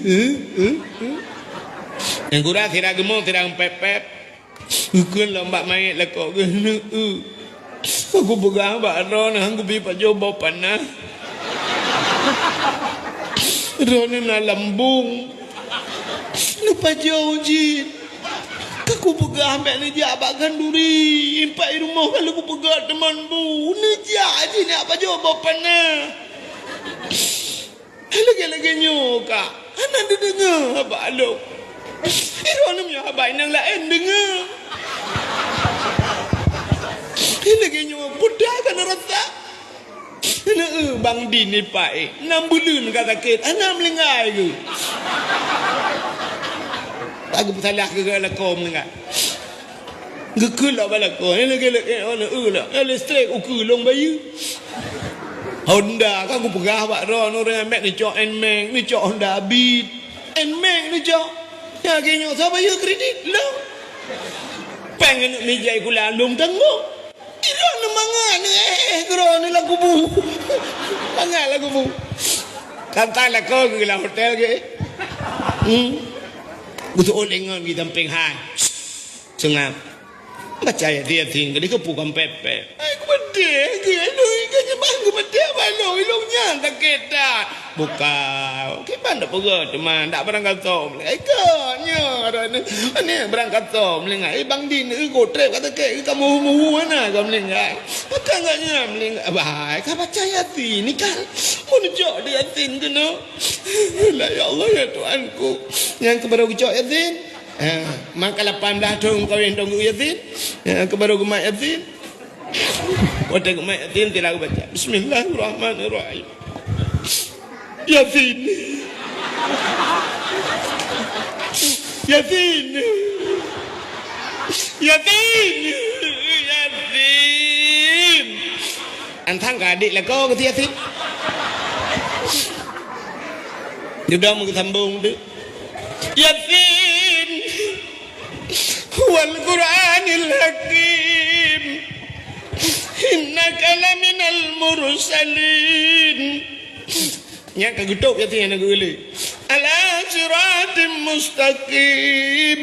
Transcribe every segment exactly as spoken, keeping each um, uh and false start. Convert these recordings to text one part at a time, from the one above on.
Eh, eh, eh. Nyang gura sira geumong, sira pép-pép. Geukheun lom bak manyét lakoe geuh, "Neu-eu. Ka kupeugah bak droeneuh han kubi pajoh boh panah. Droeneuh na lambong. Neupajoh jih. Ka kupeugah bèk neujak bak khanduri. Impat i rumoh ka lheueh kupeugah teuma bu. Neujak jih neujak pajoh boh panah." Lagèe-lagèe nyoe ka, hana neudeungoe haba lôn. Droeneuh meunyoe haba nyang laén deungoe. Lagèe nyoe peue ka neurasa. Neu-eu Bang Din ipak, eh, nam buleuen ka sakét, hana meulinggai geuh. Ka geupeusalah keu lakoe meulinggai. Geukheun lom bak lakoe, eh, lagèe, lagèe, eh, oh, neu-eu lom. Eh, listrik ukeue lôn bayeue. Honda, ka kupeugah bak droeneuh, ureueng mèt neucok Nmax, neucok Honda Beat. Nmax neucok. Nyang lagèe nyoe, soe bayeue kredit? Lôn. Péng aneuk mija sikula lôn tanggong. Droeneuh mangat, eh, eh, droeneuh lam kubu. Mangat lam kubu. Tantang lakoe geuh lam hotel geuh. Hmm. Geuseuôt lé ngon geuh sampéng hai. Seungab. Baca Yasin, Yasin, ka dikeupeue kon pèpèp. Ai, kupeudeh, keu lôn, keu nyan ban kupeudeh, ban lôn, lôn nyan sakét that. Bukan, kiban dak peugah teuma, dak barangkasoe meulinggai. Ai, ka nyoe, dak ni, ni barangkasoe meulinggai. Eh, Bang Din, eh, gotrép ka sakét, ka muhu-muhu hana ka meulinggai. Pakon gobnyan meulinggai. Bah, ka baca Yasin, ni kan. Mun jok di Yasin keunoe. La, ya Allah, ya Tuhanku. Nyang keubaru geucok Yasin. Eh, maka lapan belas thôn kawin Teungku Yasin. Eh, keubaru geumat Yasin. Watèe geumat Yasin, sila geubaca, "Bismillahirrahmanirrahim." Yasin. Yasin. Yasin. Yasin. Antang ka adik lakoe keu Yasin. Dudoe meugeusambong tu. Yasin. Wal Qur'anil Hakim. Innaka laminal mursalin. Nyan ka geutôb Yasin nyang na geuh lé. Ala siratim mustaqim.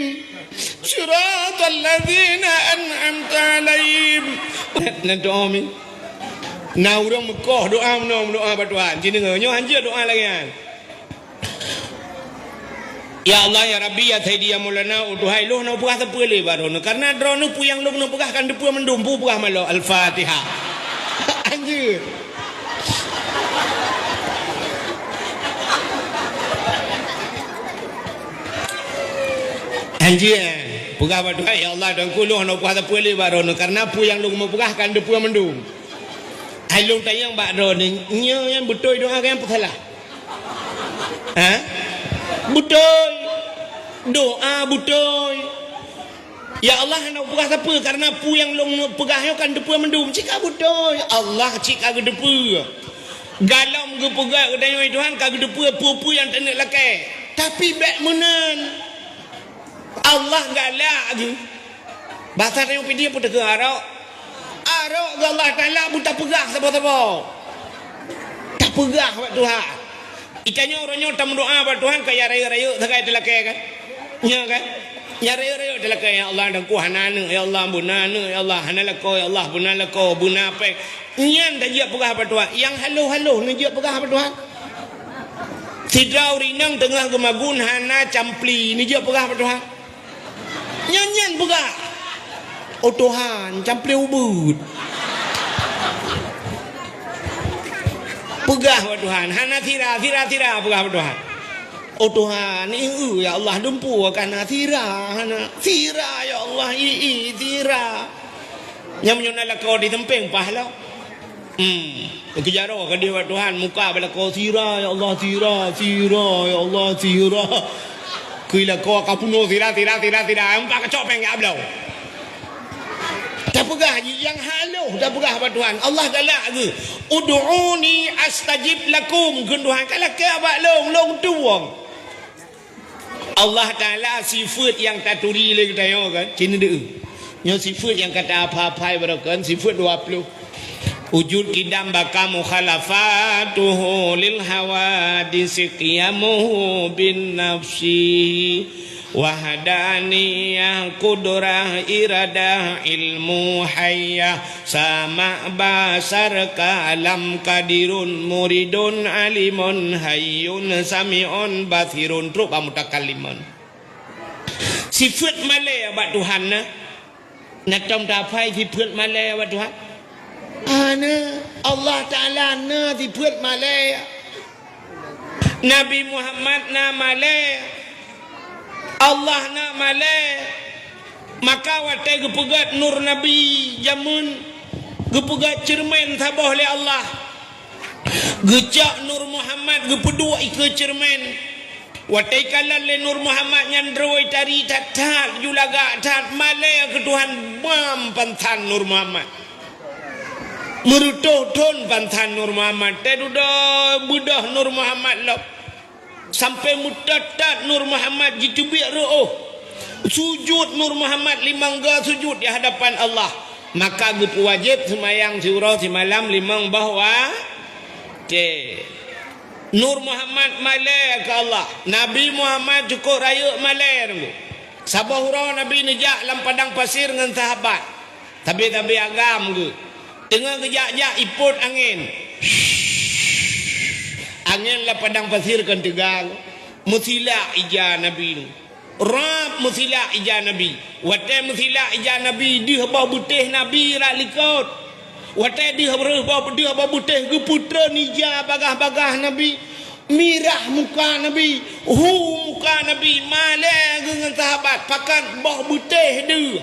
Siratal ladzina an'amta 'alaihim. Nan doa mi. Na ureueng meukoh doa meunoe, meudoa bak Tuhan. Ci deungö, nyoe hanjeuet doa lagèe nyan. Ya Allah, ya Rabbi, ya Sayyidi, ya Maulana, oh Tuhan, lôn hana peugah sapeue lé bak droeneuh. Karena droeneuh peue nyang lôn peugah kan teupeue mandum, peue peugah malôh. Al-Fatihah. Anjir. Anjir, eh. Peugah bak Tuhan, "Ya Allah, Tuhanku, lôn hana peugah sapeue lé bak droeneuh. Karena peue nyang lôn peugah kan teupeue mandum." Hai lôn tanyong bak droeneuh, nyoe nyan beutôi doa keu nyang peusalah? Ha? Beutôi. Doa beutôi. Ya Allah, hana peugah sapeue, karena peue nyang lôn peugah nyoe kan teupeue mandum. Cit ka beutôi. Allah cit ka geuteupeue. Galom geupeugah geutanyoe Tuhan ka geuteupeue peue-peue nyang taneuk lakèe. Tapi bèk meunan. Allah galak geuh. Basa tanyoe pih dia peue takheun arok. Arok geuh Allah Taala beutapeugah saboh-saboh. Tapeugah bak Tuhan. Geutanyoe uroe nyoe tameudoa bak Tuhan ka ya rayeuk-rayeuk sagai teulakèe kan? Nya kan? Ya rayeuk-rayeuk teulakèe, "Ya Allah, Tuhanku hana aneuk, ya Allah, beuna aneuk, ya Allah, hana lakoe, ya Allah, beuna lakoe, beuna péng." Nyan tajeuet peugah bak Tuhan. Nyang haloh-haloh neujeuet peugah bak Tuhan. Sidroe ureueng inong teungoh geumagun hana campli, neujeuet peugah bak Tuhan. Nyan, nyan peugah, "Oh Tuhan, campli ubeut." Peugah bak Tuhan, hana sira, sira, sira peugah bak Tuhan. "Oh Tuhan, ié, ya Allah, dumpeue ka na sira, hana sira, ya Allah, ié, sira." Nyang meunyoe na lakoe di seumpéng paih lom. Hmm. Keujaroe keudeh bak Tuhan, muka bak lakoe, "Sira, ya Allah, sira, sira, ya Allah, sira." Keu lakoe ka peunoh sira, sira, sira, sira, empat kacok péng jak bloe. Tapeugah jih nyang haloh, tapeugah bak Tuhan. Allah galak geuh. "Ud'uni astajib lakum," kheun Tuhan. Ka lakèe bak lôn, lôn tuwöng. Allah Taala sifeuet nyang taturi lé geutanyoe kan, ci neudeue. Nyoe sifeuet nyang ka tahafai-hafai baroe kan, sifeuet dua ploh. Wujud qidam baqa mukhalafatuhu lil hawadisi qiyamuhu bin nafsi. Wahdaniyah, qudrah, iradah, ilmu, hayyah, sama', basar, kalam, qadirun, muridun, alimun, hayyun, sami'un, basirun, trok bak mutakallimun. Sifeuet malée bak Tuhan na. Na tom taphai sifeuet malée bak Tuhan? Hana. Allah Taala na sifeuet malée. Nabi Muhammad na malée. Allah na malée. Maka watée geupeugét nur Nabi jameun, geupeugét ceureumen saboh lé Allah. Geucok Nur Muhammad geupeuduek ikeue ceureumen. Watée ikalon lé Nur Muhammad nyan droe tari that-that, ju lagak that, malée keu Tuhan bam pansan Nur Muhammad. Meureutoh thon pansan Nur Muhammad, teududoe beudôh Nur Muhammad lom. Sampoe meutot-tot Nur Muhammad jiteubiet reuôh. Sujut Nur Muhammad limong goe sujut di hadapan Allah. Maka geupeuwajéb seumayang siuroe simalam limong boh watée. Nur Muhammad malée keu Allah. Nabi Muhammad cukôp rayeuk malée teungku. Saboh uroe Nabi neujak lam padang pasir ngon sahabat. Sabe-sabe agam geuh. Teungoh geujak-jak ipot angén. Angén lam padang pasir kon teuga. Meusilak ija Nabi nyoe. Rab meusilak ija Nabi. Watée meusilak ija Nabi, deuh boh beutéh Nabi rot likot. Watée deuh boh, deuh boh beutéh geupeutreun ija bagah-bagah Nabi. Mirah muka Nabi, hu muka Nabi, malée geuh ngon sahabat, pakat boh beutéh deuh.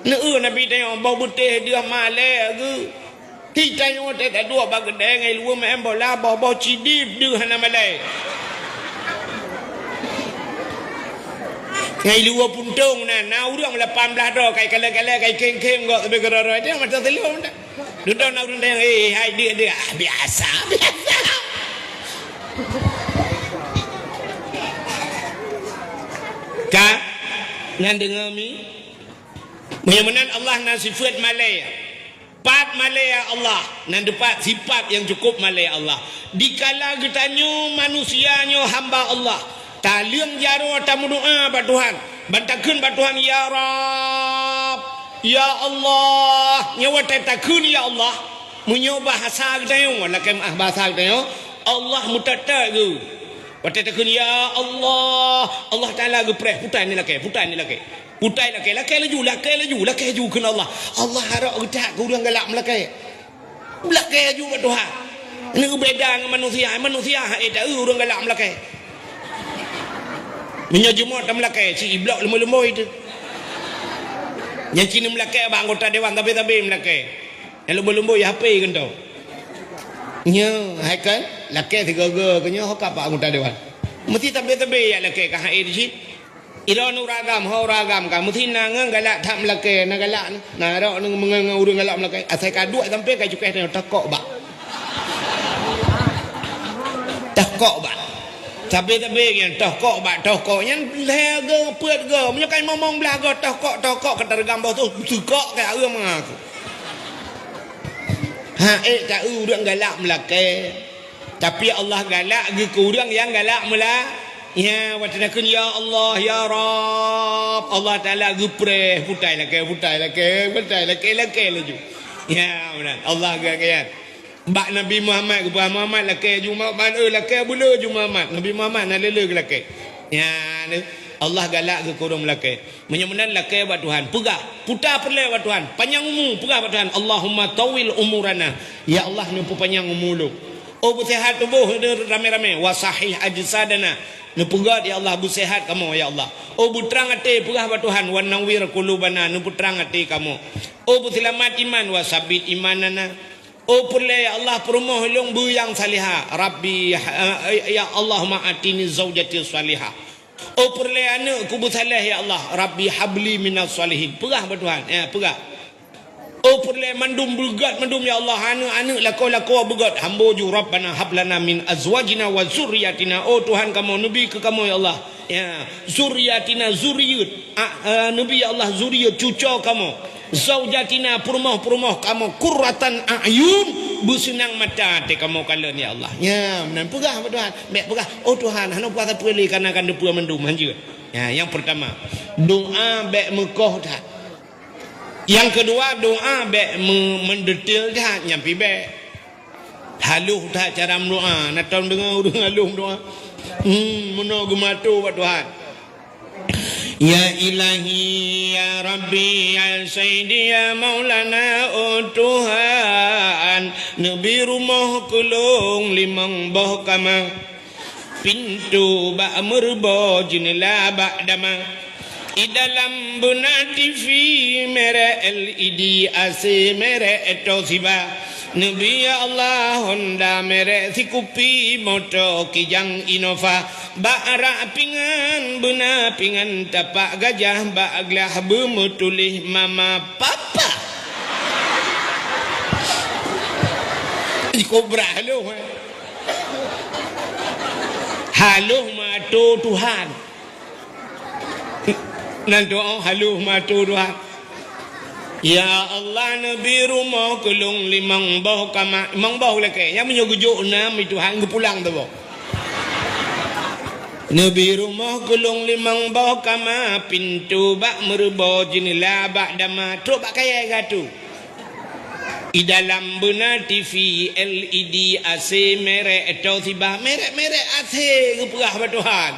Neu-eu Nabi tanyoe, boh beutéh deuh malée geuh. Hi tanyoe teuh taduek bak keudée ngai luweue meu'en bola, boh-boh cidib deuh hana malée. Ngai luweue puntông na, na ureuëng lapan blaih droe kai kalée-kalée kai khéng-khéng gok sabe keudroe-droe, tanyoe mata seuleueng dak. Dudoe na ureuëng tanyoe, "Hei, hai deuh-deuh." "Ah, biasa, biasa." Ka? Nyan deungoe mi? Meunyoe meunan Allah na sifeuet malée. Pat malée Allah, nan teupat sifat nyang cukôp malée Allah. Dikala geutanyoe manusia nyoe hamba Allah, taleueng jaroe tameudoá bak Tuhan, ban takheun bak Tuhan, "Ya Rabb, ya Allah." Nyoe watée takheun, "Ya Allah," meunyoe bahasa geutanyoe, lakée meu'ah bahasa geutanyoe, Allah meutot-tot geuh. Watée takheun, "Ya Allah," Allah Taala geupreh, "Putai ni lakée, putai ni lakée." Putai lakée, lakée laju, lakée laju, lakée laju kheun Allah. Allah harok geutak keu ureuëng galak meulakée. Meulakée laju bak Tuhan. Neu beda ngon manusia, manusia hana ta-eu ureuëng galak meulakée. Meunyoe jumôt tameulakée, si iblok leumboi-leumboi teuh. Nyang cit meulakée bak anggota dewan tabe-tabe meulakée. Nyang leumboi-leumboi H P keuntoe. Nyoe, hai kan? Lakée sigoe-goe keu nyoe ho ka bak anggota dewan. Meusti tabe-tabe jak lakée ka hai di cit. Ilôn ureuëng agam, ho ureuëng agam ka meusti na ngon galak that meulakée, na galak, na rok ngon, ngon ureuëng galak meulakée. Asai ka duek sampoe ka cukéh tanyoe toh kok bak. Toh kok bak. Sabe-sabe nyan toh kok bak, toh kok nyan lhée goe, peuet goe. Meunyoe ka limong blaih goe toh kok, toh kok ka tareugam boh tu, seukok ka ureuëng mangaku. Ha, ék ta-eu ureuëng galak meulakée. Tapi Allah galak geuh keu ureuëng nyang galak meula-, ya, watée takheun, "Ya Allah, ya Rabb," Allah Taala geupreh, putai lakée, putai lakée, putai lakée, lakée laju. Ya, meunan. Allah geuh, geuh. Bak Nabi Muhammad geupeugah, "Muhammad lakée laju, Muhammad, eh, lakée buleue laju Muhammad." Nabi Muhammad na le-le geulakée. Ya, Allah galak geuh keu ureuëng meulakée. Meunyoe meunan lakée bak Tuhan, peugah, puta peureulée bak Tuhan, panyang umu, peugah bak Tuhan, "Allahumma tawwil umurana." Ya Allah, neupeupanyang umu lôn. Oh beuseuhat tuboh ramé-ramé, "wa sahih ajsadana." Neupeugét, ya Allah, beuseuhat kamoe, ya Allah. Oh beutrang até, peugah bak Tuhan, "wa nawwir qulubana," neupeutrang até kamoe. Oh beuseulamat iman, "wa sabbit imanana." Oh peureulée, ya Allah, peurumoh lôn beu nyang salihah. Rabbi, eh, ya Allahumma atini zaujati salihah. Oh peureulée aneuëk keu beusaléh, ya Allah. Rabbi habli minas shalihin. Peugah bak Tuhan. Ya, peugah. Oh, peureulée mandum beugét mandum, ya Allah, aneuëk-aneuëk, lakoe-lakoe beugét. Hamba ju, Rabbana hab lana min azwajina wa zurriyatina. Oh, Tuhan kamoe, neubi keu kamoe, ya Allah. Ya, zurriyatina, zurieuet. A, eh, neubi, ya Allah, zurieuet, cucoe kamoe. Zaujatina, peurumoh-peurumoh kamoe. Qurratan a'yun, beuseunang mata até kamoe kalon, ya Allah. Ya, meunan peugah bak Tuhan. Bék peugah, "Oh Tuhan, hana peugah sapeue lé, kareuna kan teupeue mandum," hanjeuet. Ya, nyang peurtama, doá bék meukoh that. Nyang keudua, doá bék me-, meudetil that, nyan pih bék. Haloh that cara meudoá, na tom deungoe ureuëng haloh meudoá. Hmm, meunoe geumato bak Tuhan. Ya Ilahi, ya Rabbi, ya Sayyidi, ya Maulana, oh Tuhan, neubi rumoh keu lôn limong boh kama. Pintoe bak meureuboh, jeuneula bak dama. I dalam beuna T V merek L E D, A C merek Toshiba. Neubi ya Allah Honda merek sikupi, moto Kijang Innova. Bak rak pingan beuna pingan tapak gajah, bak glah beumeutuléh mama papa. Ikobra haloh, eh. Haloh mato Tuhan. Nan doa haloh mato Tuhan. Ya Allah, neubi rumoh keu lôn limong boh kama, limong boh lakée. Nyang meunyoe geujok nam, i Tuhan geupulang saboh. Neubi rumoh keu lôn limong boh kama, pintoe bak meureuboh, jeuneula bak dama, trok bak kayée gatu. I dalam beuna T V L E D, A C merek Toshiba, merek-merek A C geupeugah bak Tuhan.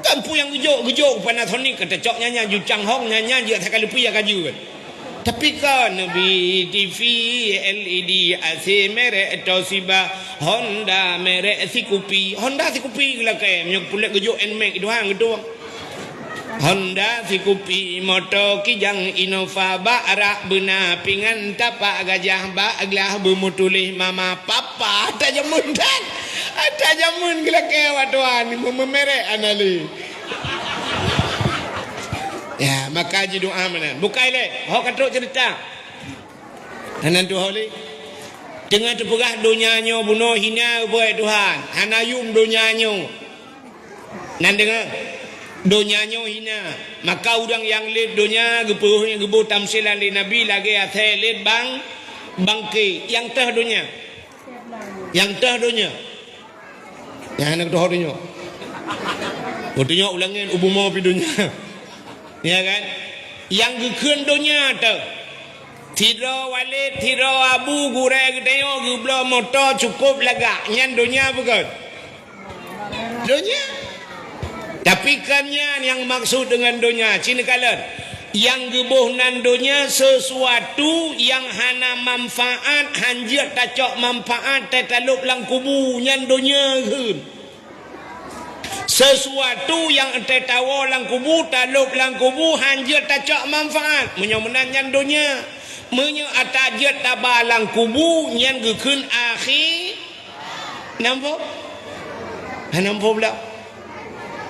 Kan peue nyang geujok, geujok Panasonic, ka tacok nyan, nyan ju Changhong, nyan, nyan jeuet sakali pih ka jeuet. Tapi kan neubi T V L E D, A C merek Toshiba, Honda merek sikupi. Honda sikupi geulakée, meunyoe puléh geujok Nmax, Tuhan geutueng. Honda sikupi, moto Kijang Innova, bak rak beuna pingan tapak gajah, bak glah beumeutuléh mama papa. Tajameun that. Tajameun geulakée awak Tuhan, meu-, meumerek hana lé. Ya, maka jidoa meunan. Bukai lé, ho ka trok ceurita. Hana tuho lé. Teungoh teupeugah donya nyoe bunoe hina, beuet Tuhan. Hana yum donya nyoe. Nan deungoe, donya nyoe hina. Maka ureuëng nyang lét donya geupeugah, geuboh tamsilan lé Nabi lagée asée lét bang, bangke nyang teuh donya. Nyang teuh donya. Nyang hana teuh donya. Beutôi nyoe ulangén u bumoe pih donya. Ya kan? Nyang geukheun donya teuh. Sidroe walét, sidroe abu, gurée geutanyoe geubloe moto cukôp lagak. Nyan donya bukon? Donya. Tapi kan nyan nyang maksud deungon donya, ci neukalon. Nyang geuboh nan donya sesuatu nyang hana manfaat, hanjeuet tacok manfaat, teutalop lam kubu, nyan donya kheun. Sesuatu nyang teuh tawoe lam kubu, talop lam kubu, hanjeuet tacok manfaat. Meunyoe meunan nyan donya. Meunyoe ata jeuet taba lam kubu, nyan geukheun akhi-, Nampak? Hana nampak pula.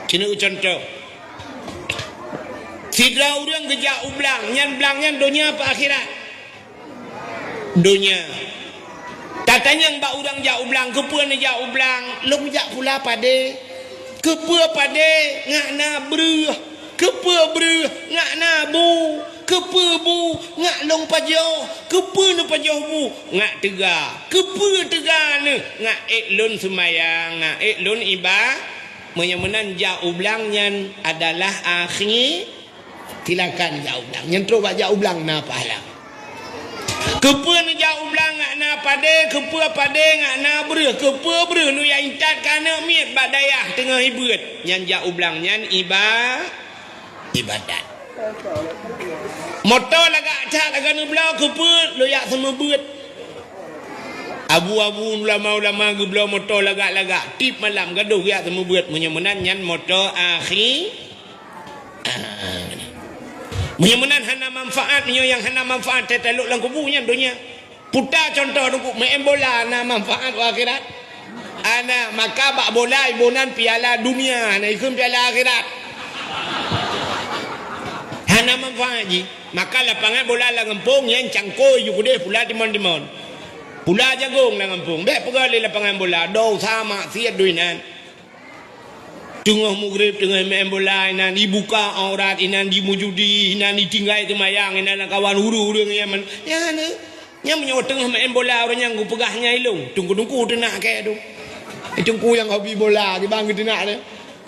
Keuneuk contoh. Sidroe ureuëng geujak u blang, nyan blang nyan donya apa akhirat? Donya. Tatanyong bak ureuëng jak u blang, "Keupeue neujak u blang?" "Lôn jak pula padé." "Keupeue padé?" "Ngat na breueh." "Keupeue breueh?" "Ngat na bu." "Keupeue bu?" "Ngat lôn pajoh." "Keupeue neupajoh bu?" "Ngat teuga." "Keupeue teuga neuh?" "Ngat ék lôn seumayang, ngat ék lôn iba-." Meunyoe meunan jak u blang nyan adalah akhi-, silakan jak u blang. Nyan trok bak jak u blang na pahala. Keupeue neujak u blang ngat na padé, keupeue padé ngat na breueh, keupeue breueh neujak intat keu aneuk miet bak dayah teungoh ibeuet. Nyan jak u blang nyan iba-, ibadat. Moto lagak that lagak neubloe, keupeue lôn jak seumeubeuet. Abu-abu ulama-ulama geubloe moto lagak-lagak, tiep malam gadôh geujak seumeubeuet. Meunyoe meunan nyan moto akhi-, Ah, meunyoe meunan hana manfaat, meunyoe nyang hana manfaat teutalok lam kubu nyan donya. Puta contoh teungku, main bola na manfaat u akhirat? Hana, maka bak bola iboh nan piala dunia, hana ikheun piala akhirat. Na manfaat jih. Maka lapangan bola lam gampông nyan cangkôi ju keudeh pula timon-timon. Pula jagong lam gampông. Bèk peugah lé lapangan bola, dosa maksiat doi nan. Teungoh mugreb, teungoh main bola, inan jibuka aurat, inan jimujudi, inan jitinggai teumayang, inan lam kawan ureueng-ureueng nyang man-, nyan, nyan meunyoe teungoh main bola ureueng nyan geupeugah nyan ilong, teungku-teungku teunak kèe tu. Teungku nyang hobi bola, kiban geuteunak tu.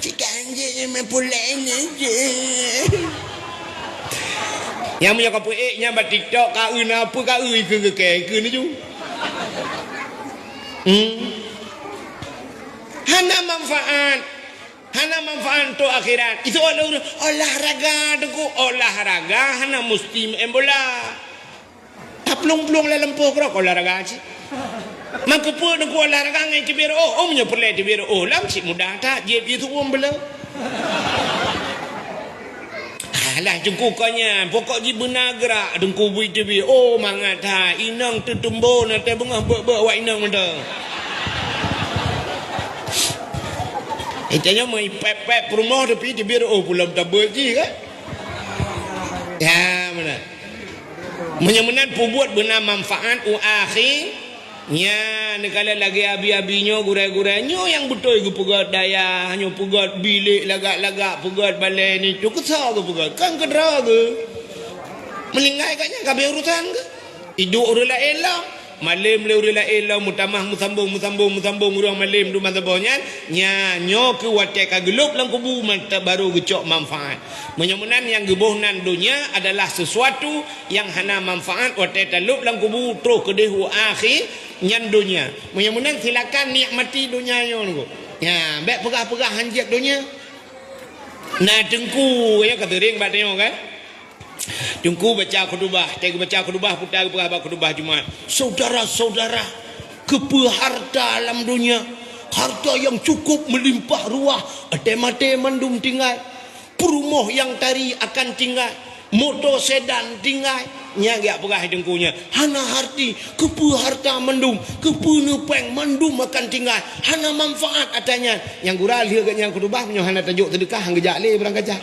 Cit ka anjing nyang main bola ini je. Nyang meunyoe ka peuék nyan bak TikTok, ka eu na peue ka eu ikeue geukèe, ikeue ni ju. Hmm. Hana manfaat. Hana manfaat untuk akhirat. Itu olahraga tu ku olahraga hana musti main bola. Taplueng-plueng lam lampôh keudroe olahraga cit. Maka peue deungon olahraga ngon teubiet reuôh? Oh, meunyoe peureulèe teubiet reuôh, lam cit mudah that jieb jisuem beuleu. Alah, teungku kon nyan, pokok jih beuna geurak, teungku bui teubiet. Oh, mangat that, inong teutumbo na teubeungoh beuet-beuet awak inong mantong. Eh, tanyoe meupèp-pèp peurumoh tapi teubiet reuôh pulang tabeuet jih kan? Ya, meunan. Meunyoe meunan peubuet beuna manfaat u akhé nyan, neukalon lagèe abi-abi nyoe, gurèe-gurèe nyoe nyang beutôi geupeugöt dayah, nyoe peugöt bilék lagak-lagak, peugöt balèe nyoe, keu soe geupeugöt? Kan keu droe geuh. Meuninggai gobnyan ka abéh urosan geuh. Iduek ureueng laén lom. Malém lé ureueng laén lom, meutamah meusambông, meusambông, meusambông ureueng malém dum masa boh nyan. Nyan, nyoe keuh watèe ka geulôb lam kubu, mantap barô geucok manfaat. Meunyoe meunan nyang geuboh nan donya adalah sesuatu nyang hana manfaat watèe talôb lam kubu troh keudeh u akhé nyan donya. Meunyoe meunan silakan nikmati donya nyoe nunggu. Nya, bèk peugah-peugah hanjeuet donya. Na teungku, ya, ka seuring bak tanyoe kan? Teungku baca khutubah, watèe geubaca khutubah, peue geupeugah bak khutubah Jumat. Saudara-saudara, keupeue harta lam donya, harta yang cukup melimpah ruah, watèe maté mandum tinggai. Peurumoh nyang tari akan tinggai, moto sedan tinggai. Nyan geujak peugah teungku nyan, hana arti, keupeue harta mandum, keupeue ngon pèng mandum akan tinggai, hana manfaat atra nyan. Nyang gura lheueh geuh nyan khutubah, meunyoe hana tajok seudeukah, han geujak lé barangkaja.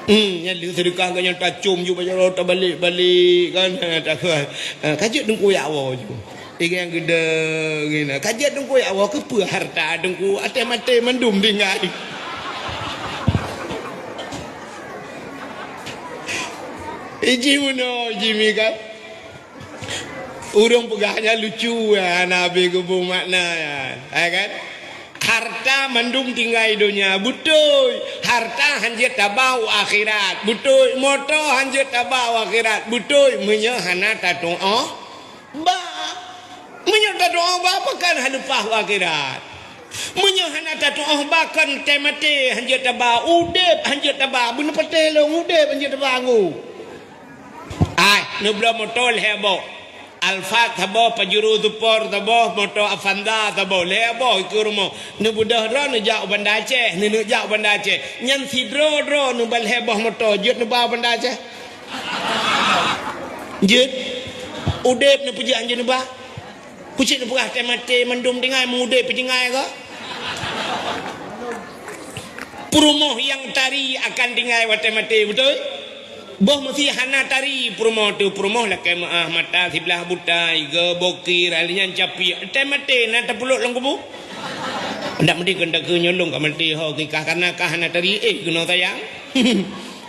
Hmm, nyan lheueh seudeukah geuh nyan tacôm ju bak jaroe tabalek-balek kan, ha, takheun. Ha, ka jeuet teungku jak woe ju. Ikan geudong ina. Ka jeuet teungku jak woe, keupeue harta teungku, watèe maté mandum tinggai. Iji meunoe, iji mi kan? Ureueng peugah nyan lucu, ya, hana abéh geubeumakna, ya. Ya kan? Harta mandum tinggai donya, beutôi. Harta hanjeuet taba u akhirat, beutôi. Moto hanjeuet taba u akhirat, beutôi. Meunyoe hana tatu'oh ba. Meunyoe tatu'oh ba, pakon hana leupah u akhirat. Meunyoe hana tatu'oh ba, kon watèe maté hanjeuet taba, udép hanjeuet taba, beuneupatéh lôn udép hanjeuet taba ngô. Ai, neubloe moto lhèe boh. Alphard saboh, Pajero Sport saboh, moto Avanza saboh, lhèe boh ikeue rumoh. Neubeudôh droe neujak u Banda Aceh, neuneuk jak u Banda Aceh. Nyan sidroe droe neuba lhèe boh moto, jeuet neuba u Banda Aceh. Jeuet. Udép neupeujeuet hanjeuet neuba. Keucit neupeugah watèe maté mandum tinggai, meu udép pih tinggai kah? Peurumoh nyang tari akan tinggai watèe maté, beutôi? Boh meusi hana tari peurumoh teuh, peurumoh lakèe meu'ah, mata siblah buta, igoe bokir, ahli nyan capiek. Watèe maté na tapeulok lam kubu? Ndak meusti kon takheun nyoe lôn ka maté ho, kikah kana kah hana tari, eh, keunoe sayang.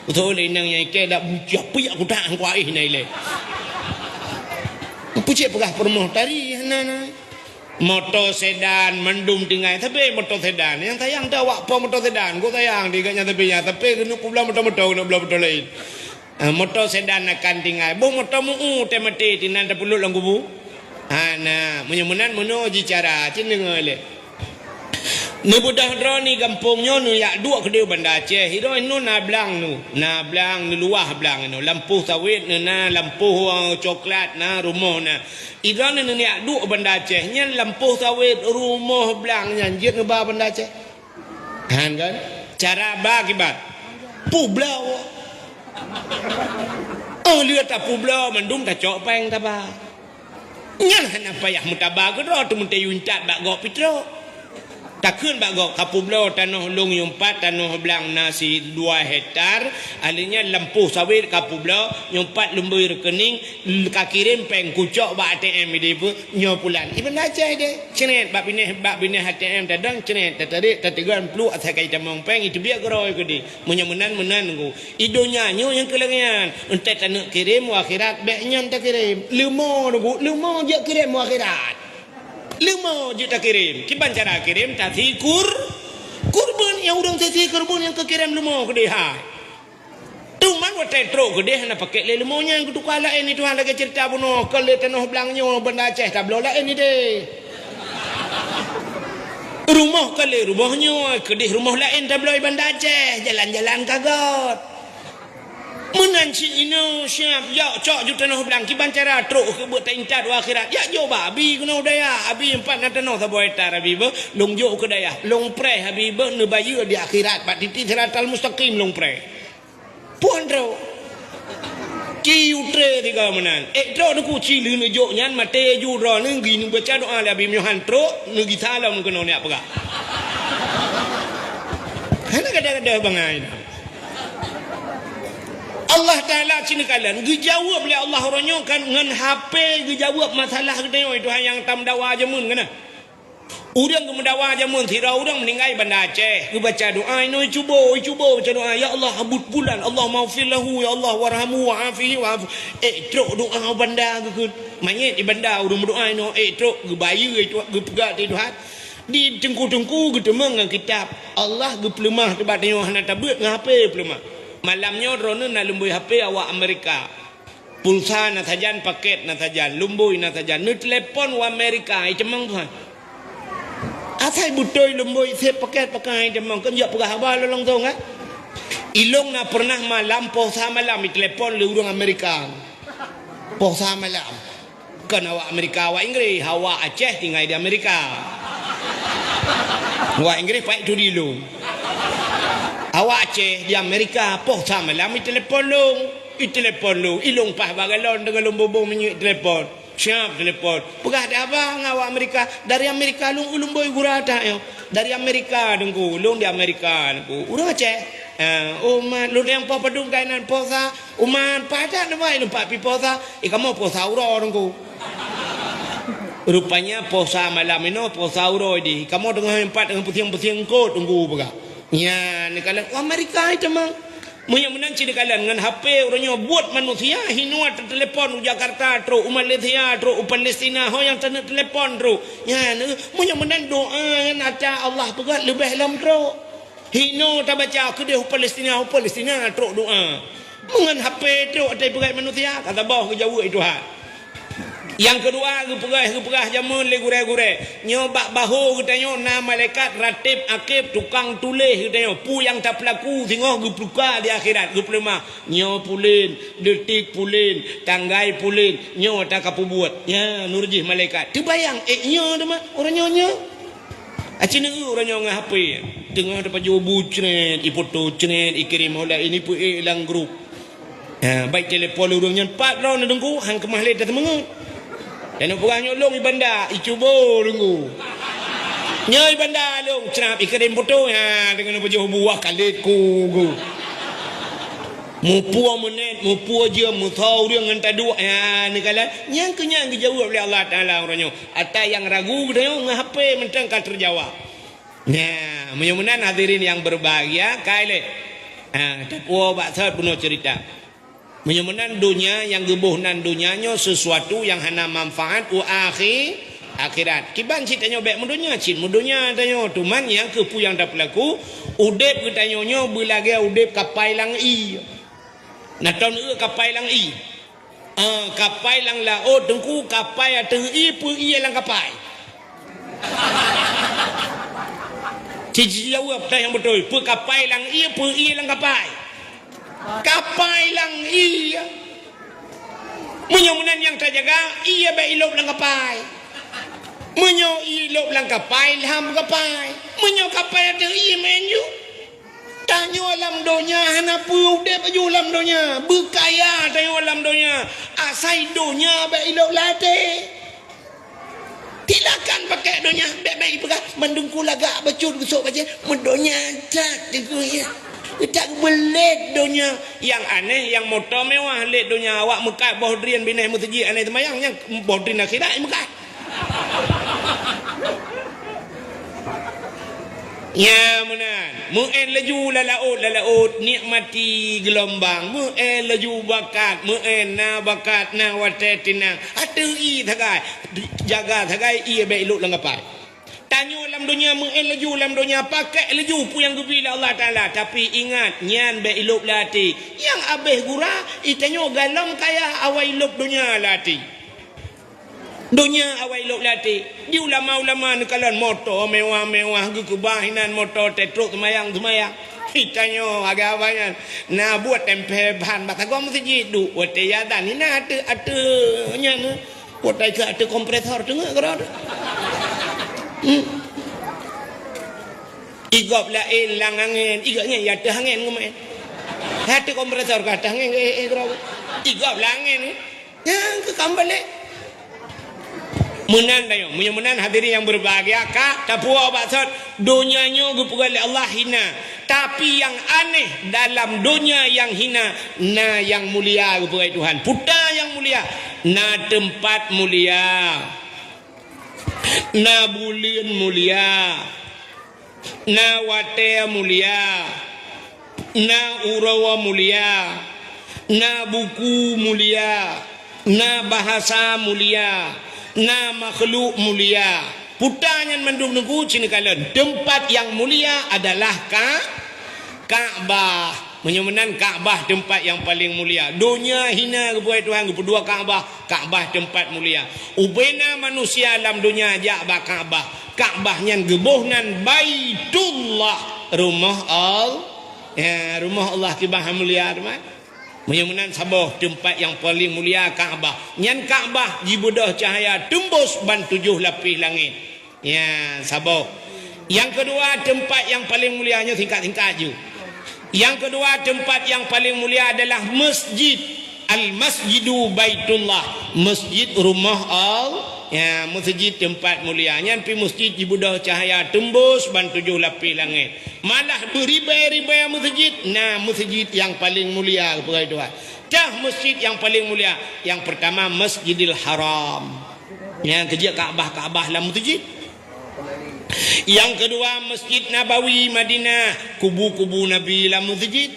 Beutôi lé inong nyang ikèe dak bucah piyak kutak hangko aih na ilèe. Peucit peugah peurumoh tari hana na. Moto sedan mandum tinggai, tapi moto sedan nyang sayang teuh awak po moto sedan. Gok sayang di gobnyan tapi nyan, tapi keuneuk peubloe moto-moto, keuneuk bloe moto laén. Ah, moto sedan akan tinggai. Boh moto meu-u watèe maté, tinan tapeulok lam kubu. Hana, meunyoe meunan meunoe ji cara, cit deungö lé. Neubeudôh droeneuh gampông nyoe neujak duek keudéh Banda Aceh. Droeneuh na blang neuh, na blang neuh luwah blang neuh. Lampôh sawét neuh na, lampôh, eh, coklat na, rumoh na. Droeneuh neujak duek Banda Aceh, nyan lampôh sawét, rumoh blang nyan jeuet neuba Banda Aceh. Han kan? Cara ba kiban. Peubloe. Oh, lheueh tapeubloe mandum tacok pèng taba. Nyan hana payah meutaba keudroe, teumeuteuyue that bak gob pih trok. Takheun bak gob, "Kapeubloe tanoh lôn nyang pat, tanoh blang na sidua hektar, ahli nyan lampôh sawét kapeubloe, nyang pat lumbôi rekening, l-, kakirém péng kucok bak A T M idéh peue, nyoe pulan." I Banda Aceh deh, cret bak binéh, bak binéh A T M tadong, cret, tatarek, tateugon pluek asai ka jitamong péng, iteubiet keudroe keudéh. Meunyoe meunan, meunan, Teungku. I donya nyoe nyang keu lagèe nyan. Enteuk taneuk kirém u akhirat, bèk nyan takirém. Leumo, Teungku, leumo jeuet kirém u akhirat. Leumo jeuet takirém. Kiban cara kirém, tasi kur-, kurban. Nyang ureueng tasi kurban nyang keu kirém leumo keudéh hai. Teuma watèe trok keudéh hana pakèk lé leumo nyan, geutuka laén, i Tuhan lagèe ceurita bunoe, kon lé tanoh blang nyoe Banda Aceh tabloe laén idéh. Rumoh kon lé rumoh nyoe, keudéh rumoh laén tabloe i Banda Aceh, jalan-jalan ka göt. Meunan cit inoe siab, jak cok ju tanoh blang, kiban cara trok keu beuet taintat u akhirat. Jak jok bak abi keunoe u dayah, abi, nyoe pat na tanoh saboh hektar abi beuh, lôn jok keu dayah, lôn preh abi beuh, neubayeue di akhirat, bak titi siratal mustaqim lôn preh. Phon trok. Ci utre tiga meunan. Ék trok Teungku, ci lheueh neujok nyan, maté ju droeneuh, geuneuk baca doa lé abi, meunyoe han trok, neugisa lom keunoe neujak peugah. Hana gadoh-gadoh bangai. Allah Taala cit neukalon, geujaweueb lé Allah uroe nyoe kan ngon H P geujaweueb masalah geutanyoe, Tuhan nyang tameudawa jameun keunan. Ureueng geumeudawa jameun, sidroe ureueng meuninggai Banda Aceh, geubaca doa inoe, icubo, icubo baca doa, "Ya Allah, habut pulan, Allahummaghfir lahu, ya Allah, warhamhu wa'afihi wa'fu." Ék trok doa u Banda geukheun. Manyét i Banda ureueng meudoa inoe, ék trok geubayeue, geupeugah di Tuhan. Di teungku-teungku geuteumeung ngon kitab. Allah geupeuleumah teubat tanyoe hana tabeuet ngon H P peuleumah. Malam nyoe droeneuh na lumbôi H P awak Amerika. Pulsa na sajan, paket na sajan, lumbôi na sajan. Neuteulepon u Amerika, i teumang tuhan. Asai beutôi lumbôi sép paket pakai i teumang, kon jak peugah haba lôn langsong, eh? Ilong na pernah malam, poh sa malam, iteulepon lé ureueng Amerika. Poh sa malam. Kon awak Amerika, awak Inggris, awak Aceh tinggai di Amerika. Awak Inggris paik tu di ilong. Awak Aceh di Amerika, poh sa malam iteulepon lôn. Iteulepon lôn, ilong paih bak galon deungon lôn bubong minyeuk telepon. Siap telepon. Peugah dak haba ngon awak Amerika, dari Amerika lôn u lumbôi gura that nyoe. Dari Amerika Teungku, lôn di Amerika Teungku. Ureueng Aceh. Ha, oh man, lôn nyang poh padum kainan poh sa, oh man, paih that neuba ilong pat pi poh sa, i kamoe poh sa uroe Teungku. Rupanya poh sa malam inoe, poh sa uroe di. Kamoe teungoh empat teungoh pusieng-pusieng eungkôt Teungku peugah. Nyan, neukalon, wah Amerika i teumang. Meunyoe meunan cit neukalon ngon H P uroe nyoe buet manusia, hinoe teutelepon u Jakarta trok, u Malaysia trok, u Palestina, ho nyang taneuk telepon trok. Nyan, meunyoe meunan doa nyan ata Allah peugah leubeh lom trok. Hinoe tabaca keudeh u Palestina, u Palestina trok doa. Meungon H P trok ata peugah manusia, ka saboh geujaweueb Tuhan. Nyang keudua, geupeugah-geupeugah jameun lé gurée-gurée. Nyoe bak bahô geutanyoe na malaikat ratib akib tukang tuléh geutanyoe. Peue nyang tapeulaku singoh geupeuka di akhirat, geupeuleumah. Nyoe pulen, detik pulen, tanggai pulen, nyoe ata ka peubuet. Nyan, nurjih malaikat. Teubayang, ék nyoe teuma, uroe nyoe nyoe. Aci neu uroe nyoe ngon H P. Teungoh tapajoh bu cret, ipoto cret, ikirém oleh ini peuék lam grup. Ha, baik telepon ureueng nyan pat droe na Teungku, han keumah lé taseumeungeut. Dan peugah nyoe lôn i Banda, icubo Teungku. Nyoe i Banda lôn, crab ikirém poto, ha, deungon pajoh buah kalét ku, ku. Mupue menit, mupue jeuem, meusoe ureueng ngon taduek, ha, neukalon. Nyang keu nyan geujaweueb lé Allah Taala uroe nyoe. Ata nyang ragu geutanyoe ngon H P mantong ka teujawab. Nah, meunyoe meunan hadirin nyang berbahagia, kai lé. Ha, tapuo bak sot bunoe cerita. Meunyoe meunan donya nyang geuboh nan donya nyoe sesuatu nyang hana manfaat u akhi-, akhirat. Kiban cit tanyoe bék meudonya, cit meudonya tanyoe. Teuma nyang keupeue nyang tapeulaku, udeb geutanyoe nyoe beulagée udeb kapai lam ié. Na ton eu kapai lam ié. Ah, kapai lam laôt Teungku, kapai ateueh ié, peue ié lam kapai. Ci-, ci jaweueb teuh nyang beutôi, peue kapai lam ié, peue ié lam kapai. Kapai lam ié. Meunyoe meunan nyang tajaga, ié bék ilôb lam kapai. Meunyoe ilôb lam kapai, lham kapai. Meunyoe kapai ateueh ié, meu'en ju. Tanyoe lam donya hana peue udeb aju lam donya, beukaya tanyoe lam donya, asai donya bék ilôb lam até. Silakan pakai donya, bèk-bèk ipeugah mandum ku lagak bacut geusok bajèe, meudonya that teungku ya. Kita beulét donya. Yang aneh, yang moto mewah lét donya, awak meukat boh drien binéh meuseujid aneh seumayang, nyang boh drien akhirat meukat. Ya meunan, meu'en laju lam laôt, lam laôt nikmati geulumbang, meu'en laju bakat, meu'en na bakat, na watèe tinang, ateuh ié sagai, jaga sagai ié bèk ilôp lam gapai. Tanyoe lam donya meu'en laju, lam donya pakèk laju peue nyang geubri lé Allah Taala, tapi ingat nyan bèk ilôp lam até. Nyang abéh gura, i tanyoe galom kaya awai lôp donya lam até. Donya awai lôp lam até. Di ulama-ulama neukalon moto mewah-mewah geukeubah inan moto teutrok seumayang-seumayang. Itanyoe agak abah nyan na buet tempel ban bak sagoe meuseujid duek watèe azan inan ateuh-ateuh nyan. Watèe keu ateuh kompresor teungeuk keudroe. Hmm. Igop laén lam angén, igop nyan ya ateuh angén ngeumaén. Ateuh kompresor ka ateuh angén eh, eh, keudroe. Igop lam angén. Nyang keu kam balek. Meunan tanyoe, meunyoe meunan hadirin yang berbahagia, ka tapuwoe bak sot, donya nyoe geupeugah lé Allah hina. Tapi yang aneh dalam donya yang hina, na yang mulia geupeugah Tuhan. Puta yang mulia, na teumpat mulia. Na buleuen mulia. Na watèe mulia, na uroe mulia, na buku mulia, na bahasa mulia, na makhluk mulia. Puta nyan mandum teungku cit neukalon. Teumpat yang mulia adalah Ka-, Ka'bah. Meunyoe meunan Ka'bah teumpat nyang paleng mulia. Donya hina geupeugah Tuhan, geupeudua Ka'bah, Ka'bah teumpat mulia. Ubena manusia lam donya jak bak Ka'bah. Ka'bah nyan geuboh nan Baitullah, rumoh Al-, ya, rumoh Allah kiban mulia teuma. Meunyoe meunan saboh teumpat nyang paleng mulia Ka'bah. Nyan Ka'bah jibeudôh cahya teumbôs ban tujoh lapéh langét. Ya, saboh. Nyang keudua, teumpat nyang paleng mulia, nyoe singkat-singkat ju. Nyang keudua, teumpat nyang paleng mulia adalah masjid. Al-Masjidu Baitullah, masjid rumoh Allah. Ya, meuseujid teumpat mulia. Nyan pih meuseujid jibeudôh cahya teumbôs ban tujoh lapéh langét. Malah beuribèe-ribèe meuseujid, na meuseujid nyang paleng mulia, geupeugah Tuhan. Tah meuseujid nyang paleng mulia, nyang peurtama Masjidil Haram. Nyang keujeuet Ka'bah-Ka'bah lam meuseujid. Nyang keudua, Masjid Nabawi Madinah, kubu-kubu Nabi lam meuseujid.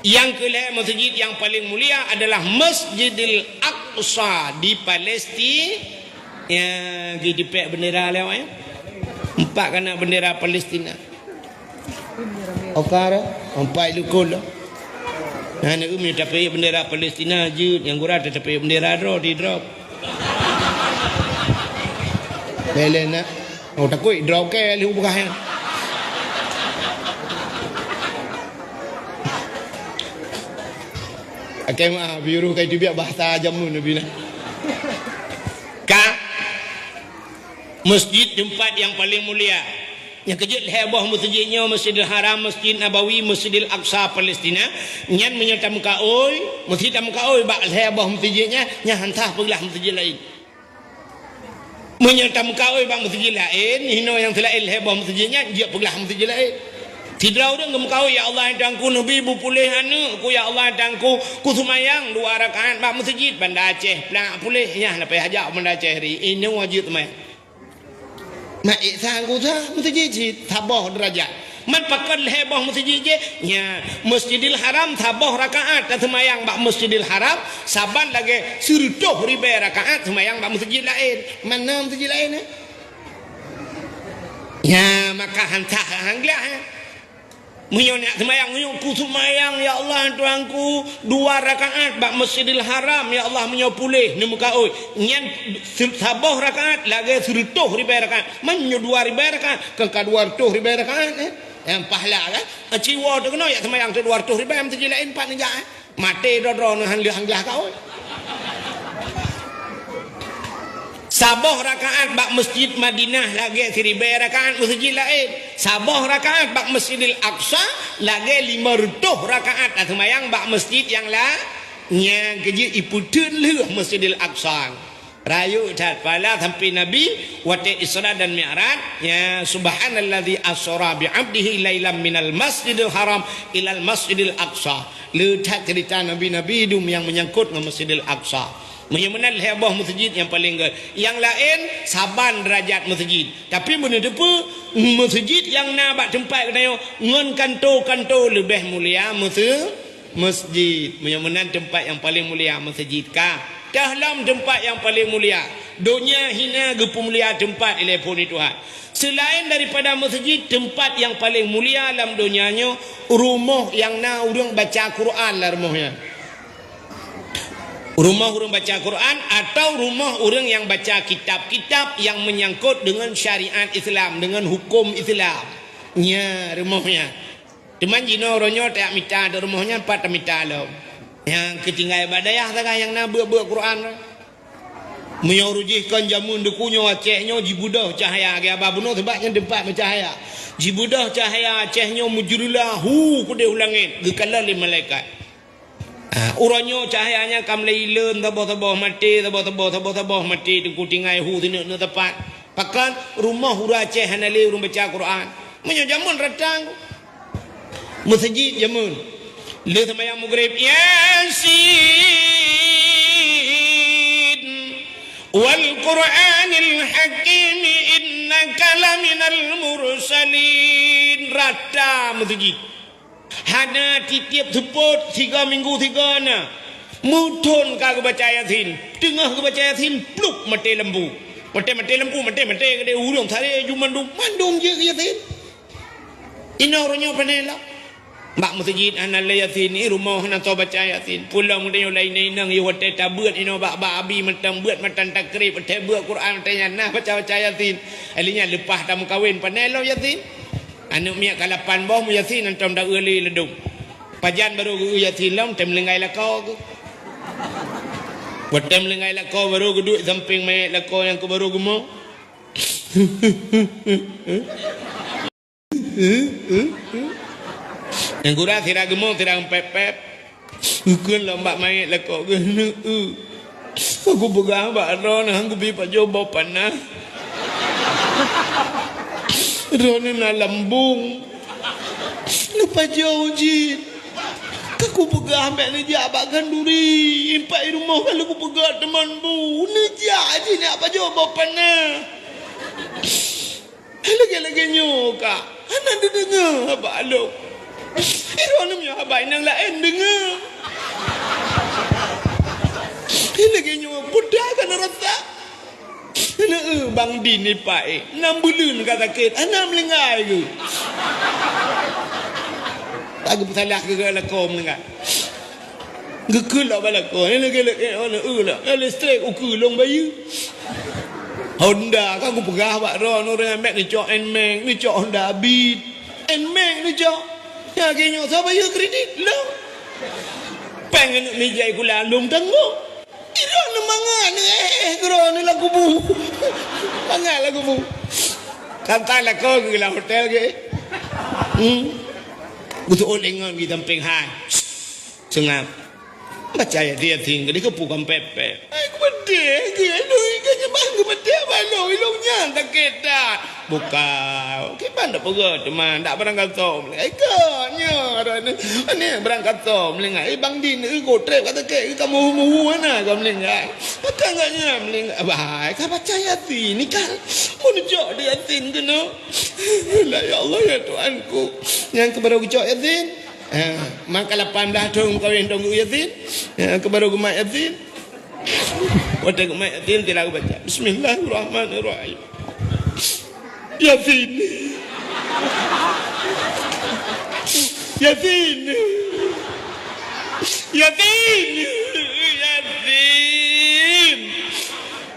Nyang keulhèe, meuseujid nyang paleng mulia adalah Masjidil Aqsa di Palestina. Ya, geutipèk bendera lé awak, ya. Empat kana bendera Palestina. Oka dah, empat lukon dah. Nah, nak umi tapi bendera Palestina jeuet, nyang gura tapi bendera droe di drop. Lé-lé nak. Oh, takut drop ke lé ubah ya. Akai mah biru kai tu biar bahasa jamu Nabi nah. Ka Masjid teumpat nyang paleng mulia. Nyang keujeuet lhèe boh meuseujid nyoe, Masjidil Haram, Masjid Nabawi, Masjidil Aqsa, Palestina. Nyan meunyoe tameukaôi, meuseujid tameukaôi bak lhèe boh meuseujid nyan, nyan han sah peuglah meuseujid laén. Meunyoe tameukaôi bak meuseujid laén, hinoe nyang seulaén lhèe boh meuseujid nyan, jeuet peuglah meuseujid laén. Sidroe ureueng geumeukaôi, "Ya Allah, Tuhanku, neubi bupuléh aneukku, ya Allah, Tuhanku, kuseumayang dua rakaat bak meuseujid Banda Aceh, plak puléh, nyan leupah hajat Banda Aceh ri, inoe jeuet seumayang." Mak Isa geusa meuseujid cit saboh deurajat. Man pakon lhèe boh meuseujid jih? Nya, Masjidil Haram saboh rakaat taseumayang bak Masjidil Haram, saban lagèe sireutôh ribèe rakaat seumayang bak meuseujid laén. Man na meuseujid laén, eh? Nya, maka han sah han glah, eh? Meunyoe neujak seumayang, meunyoe kuseumayang, "Ya Allah, Tuhanku, dua rakaat bak Masjidil Haram, ya Allah, meunyoe puléh neumeukaôi." Nyan se-, saboh rakaat lagèe sireutôh ribèe rakaat. Meunyoe dua ribèe rakaat, kon ka dua reutôh ribèe rakaat, eh? Nyang pahala kan? Siwoe teuk keunoe jak seumayang dua reutôh ribèe, meuseujid laén pat neujak, eh? Maté droe-droe neuh han lheueh han glah kaôi. Saboh rakaat bak Masjid Madinah lagèe siribèe rakaat meuseujid laén. Saboh rakaat bak Masjidil Aqsa lagèe limong reutôh rakaat taseumayang bak masjid nyang la-, nyang keujeuet ipeuteun lheueh Masjidil Aqsa. Rayeuk that pahala sampai Nabi watée Isra dan Mi'raj, ya, "Subhanalladzi asra bi 'abdihi lailam minal masjidil haram ilal masjidil aqsa." Le that cerita Nabi-Nabi dum nyang menyangkut ngon Masjidil Aqsa. Meunyoe meunan lhée boh meuseujid nyang paleng gét. Nyang laén saban deurajat meuseujid. Tapi meunyoe teupeue, meuseujid nyang na bak teumpat geutanyoe ngon kanto-kanto leubeh mulia meuse-, Masjid. Meunyoe meunan teumpat nyang paleng mulia meuseujid ka. Teuh lom teumpat nyang paleng mulia. Donya hina geupeumulia teumpat ilée phon Tuhan. Seulaén daripada meuseujid, teumpat nyang paleng mulia lam donya nyoe, rumoh nyang na ureuëng baca Quran lam rumoh nyan. Rumoh ureuëng baca Quran atau rumoh ureuëng nyang baca kitab-kitab nyang menyangkut deungon syariat Islam, deungon huköm Islam. Nya rumoh nyan. Teuma jinoe uroe nyoe tajak mita di rumoh nyan, pat tamita lom. Nyang keutinggai bak dayah sagai nyang na beuet-beuet Quran. Meunyoe ureuëng jih kon jameun deuku nyoe Aceh nyoe jibeudôh cahya, geuba bunoe sabab nyan teumpat meucahya. Jibeudôh cahya Aceh nyoe meujeureulah hu keudeh u langét, geukalon lé malaikat. Ah, uroe nyoe cahya nyan ka mulai ileuem, saboh-saboh maté, saboh-saboh, saboh-saboh maté, teungku tinggai hu sineuk-neuk teumpat. Pakon rumoh ureuëng Aceh hana lé ureuëng baca Quran. Meunyoe jameun rata, meuseujid jameun. Le seumayang Maghrib, Yasin, wal Qur'anil Hakim, innaka laminal mursalin. Rata meuseujid. Hana tieb-tieb seupôt, tiga minggu tiga na. Meuthon ka geubaca Yasin. Teungoh geubaca Yasin, plup maté lampu. Maté, maté lampu, maté, maté keudeh ureuëng saré ju mandum, mandum jeuet Yasin. Inoe uroe nyoe pane lom. Bak meuseujid hana lé Yasin, i rumoh hana soe baca Yasin. Pulang meunyoe laén inong, i watée tabeuet inoe bak, bak abi mantong beuet matan takrib, watée beuet Quran, watée nyan nah baca-baca Yasin. Akhirnya leupah tameukawen pane lom Yasin. Aneuëk miet ka lapan boh meuyasin hantom da-eu lé ladôm. Pajan barô geu-eu Yasin lom, tem leunggai lakoe geuh. Watée meulinggai lakoe barô geuduek sampéng manyét lakoe nyang keu barô geumo. Nyang gura sira geumo sira pép-pép. Geukheun lom bak manyét lakoe geuh, "Neu-eu, ka kupeugah bak droeneuh han kubi pajoh boh panah. Droeneuh na lambong. Neupajoh jih. Ka kupeugah bék neujak bak khanduri, impak i rumoh ka lheueh kupeugah teuma bu, neujak jih neupajoh boh panah." Lagée-lagée nyoe ka hana neudeungoe haba lôn. Droeneuh meunyoe haba inong laén deungoe. Lagée nyoe peue ka neurasa. Neu-eu bang din ipak éh, nam buleuen ka sakét, hana meulinggai geuh. Tak geupeusalah keu lakoe meulinggai. Geukheun lom bak lakoe, nyan lagée-lagée, oh, neu-eu lom. Nyan listrik ukeue lôn bayeue. Honda, ka kupeugah bak droeneuh, ureuëng ambek neucok Nmax, neucok Honda Beat. Nmax neucok. Nyang lagée nyoe, soe bayeue kredit? Lôn. Péng aneuk mijai kula lôn tanggong. Droeneuh mangat, eh, droeneuh lam kubu. Mangat lam kubu. Tantang lakoe geuh lam hotel geuh. Hmm. Geuseuôt lé ngon geuh sampéng hai. Seungab. Baca Yasin, Yasin, ka dikeupukon pép-pép. Ai, kupeudeh, keu lôn, keu nyan ban kupeudeh, ban lôn, lôn nyan sakét that. Buka, kiban dak peugah teuma, dak barangkasoe meulinggai. Ai, ka nyoe, droeneuh, aneuëk barangkasoe meulinggai. Ai, bang din, eh, gotrép ka sakét, ka muhu-muhu hana ka meulinggai. Ka ngon nyan meulinggai. Bah, ka baca Yasin, ni kan. Mun jok di Yasin keunoe. La, ya Allah, ya Tuhanku. Nyang keu barô geucok Yasin. Eh, maka lapan blah thon meukawen dong geuh Yasin. Eh, keu barô geumat Yasin. Watée geumat Yasin, sila geubaca, "Bismillahirrahmanirrahim." Yasin. Yasin. Yasin. Yasin.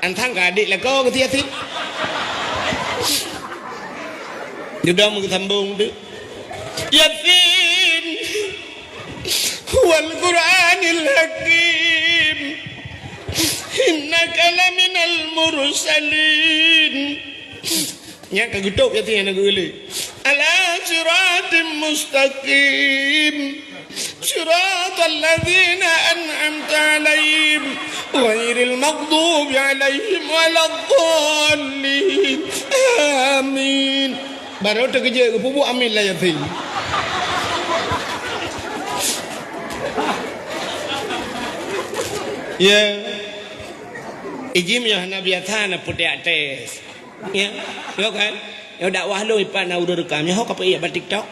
Antang ka adék lakoe geuti Yasin. Dudoe meugeusambong tu. Yasin. Wal Qur'anil Hakim. Innaka laminal mursalin. Nyan ka geutôb Yasin nyang geulée. Ala siratim mustaqim. Siratal ladzina an'amta 'alaihim Ghairil maghdubi alaihim waladdallin. Amin. Baru teukeujot geupeubuet amin lam Yasin. Ya. Iji meunyoe hana biasa na peutek até. Ya, yo kan? Yo dakwah lôn ipat na ureueng rekam. Nyoe ho ka peuék bak TikTok.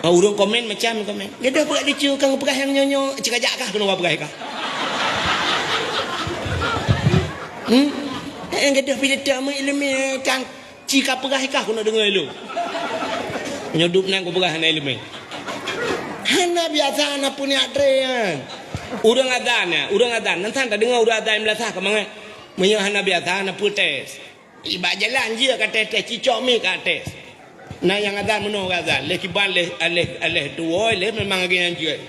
Ha, ureueng komen macam komen. Gadoh peugah lucu, kang peugah nyang nyoe-nyoe, cikajak kah keunoe peugah kah? Hmm? Eh, gadoh pih teuka meu ileumèe, kang ci ka peugah kah keunoe deungoe lôn. Nyoe dup nan kupeugah hana ileumèe. Hana biasa na peuniat tré nyan. Ureueng azan nyan, ureueng azan. Nan san tadeungoe ureueng azan meunasah ka mangat. Meunyoe hana biasa na peutes. Bak jalan jeuet ka tes-tes, cicok mi ka tes. Na nyang azan meunoe ka azan, lé kiban lé, lé, lé tuwoe lé memang lagèe nyan jeuet.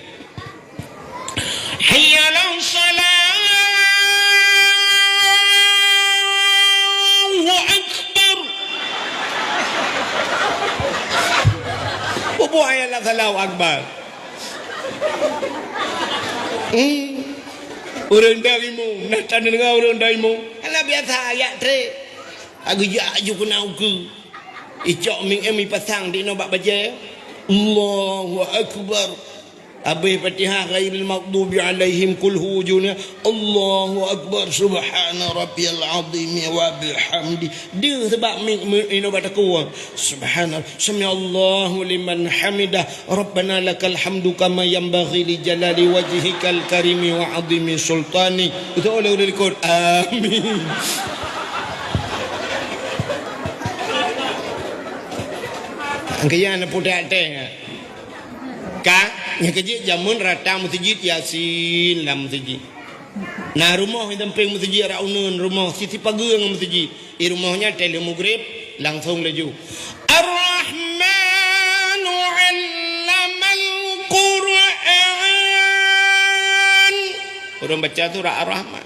Hayya 'alas shalah, Allahu Akbar. Bubuh ayat Allahu Akbar. Hmm. Ureueng daimu, na tadeungoe ureueng daimu. Alah biasa ayat tré. Geujak aju keunan ukeue. Icok mik em ipasang di inoe bak bajèe. Allahu Akbar. Abéh Fatihah ghairil maghdubi alaihim qul hu juna. Allahu Akbar subhana rabbiyal azim wa bihamdi. Deuh sabab mik, mik inoe bak takue. Subhana sami'allahu liman hamidah. Rabbana lakal hamdu kama yanbaghi li jalali wajhikal karimi wa azimi sultani. Beutôi lé ureueng likot. Amin. Angkaya na peutek até. Ka, nyang keujeuet jameun rata meuseujid Yasin lam meuseujid. Na rumoh nyang sampéng meuseujid, rak uneuen rumoh, sisi pageue ngon meuseujid. Di rumoh nyan teuh lheueh mugrib, langsong laju. Ar-Rahmanu 'allamal Qur'an. Ureueng baca surat Ar-Rahman.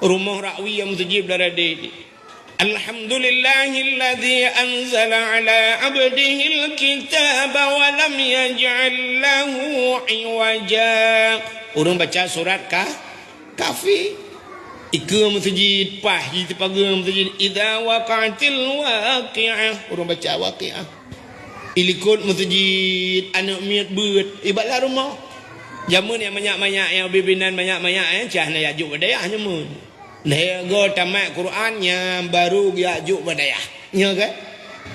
Rumoh rak wie meuseujid blah radé. Alhamdulillahilladzi anzala 'ala 'abdihil kitaba wa lam yaj'al lahu 'iwaja. Ureueng baca surat Ka-, Kahfi. Ikeue meuseujid, paih jih sipageue meuseujid. Idza waqa'atil waqi'ah. Ureueng baca Waqi'ah. Di likot meuseujid, aneuk miet beuet, i bak lam rumoh. Jameun nyang manyak-manyak, nyang bibinan manyak-manyak, eh, cah na jak jok bak dayah jameun. Lhèe goe tamat Quran, nyan baru geujak jok bak dayah. Nyo kan?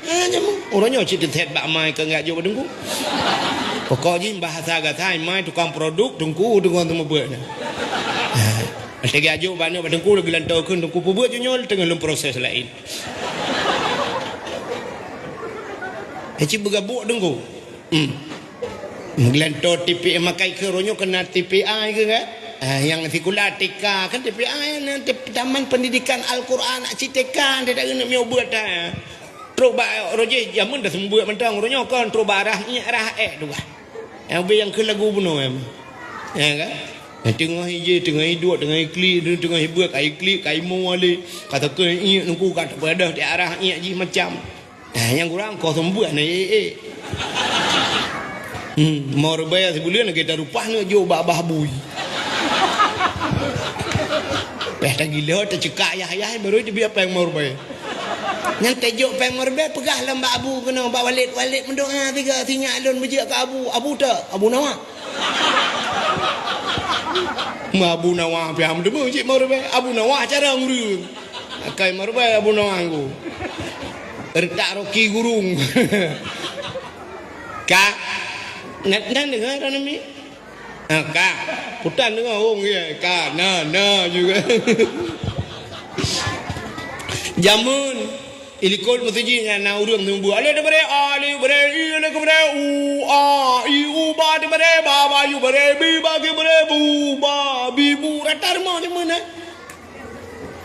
Ha, nyan, uroe nyoe cit teuthèt bak mai keu geujak jok bak teungku. Pokok jih bahasa gata mai tukang produk teungku, teungku teumeubuet nyan. Ha, lheueh geujak jok bak aneuk bak teungku, lagèe lantoe kheun teungku peubuet jih nyoe teungoh lom proses laén. Cit beugabuk teungku. Hmm. Meugeulantô T P A makai keu uroe nyoe keunan T P A keu kan? Ah, nyang sikula T K kan T P A nyan, T-, Taman Pendidikan Al-Quran, cit T K, tidak keuneuk miyueb buet dah. Trok bak uroe jih jameun dah seumeubeuet mantong, uroe nyoe kon trok bak arah nyiek arah ék tu bah. Nyang ubé nyang kheun lagu bunoe. Ya kan? Nyang teungoh ijih, teungoh iduek, teungoh iklik, teungoh ibeuet, ka iklik, ka imo alé, ka takheun iék nungku, ka tapeugah di arah iék jih macam. Nah, nyang kurang kosong buah na, eh, eh. Hmm, meurubai sibuleuen lagèe tarupah neuk jok bak bah bui. Peh tagilo, tacekak yah-yah, baru teubiet péng meurubai. Nyang tajok péng meurubai, peugah lam bak abu keunoe, bak Walid, "Walid, meudoa sigoe sinyak lôn beujeuet keu abu." Abu ta, Abu Nawa. Ma Abu Nawa pih ham deungoe cit meurubai. Abu Nawa cara ureueng. Akai meurubai Abu Nawa ngku. Retak roki gurung. Ka. Nan, nan deungoe dah nami. Ha, ka. Putan deungoe wong ye. Ka. Na, na juga. Jameun. Di likot meuseujid nyan na ureueng seumeubeuet. Alif teubeuet a, alif beuré i, alif keubeuet u, a, i, u, ba teubeuet ba, ba yu beuré bi, ba ké beuré bu, ba, bi, bu, rata rumoh jameun nyan.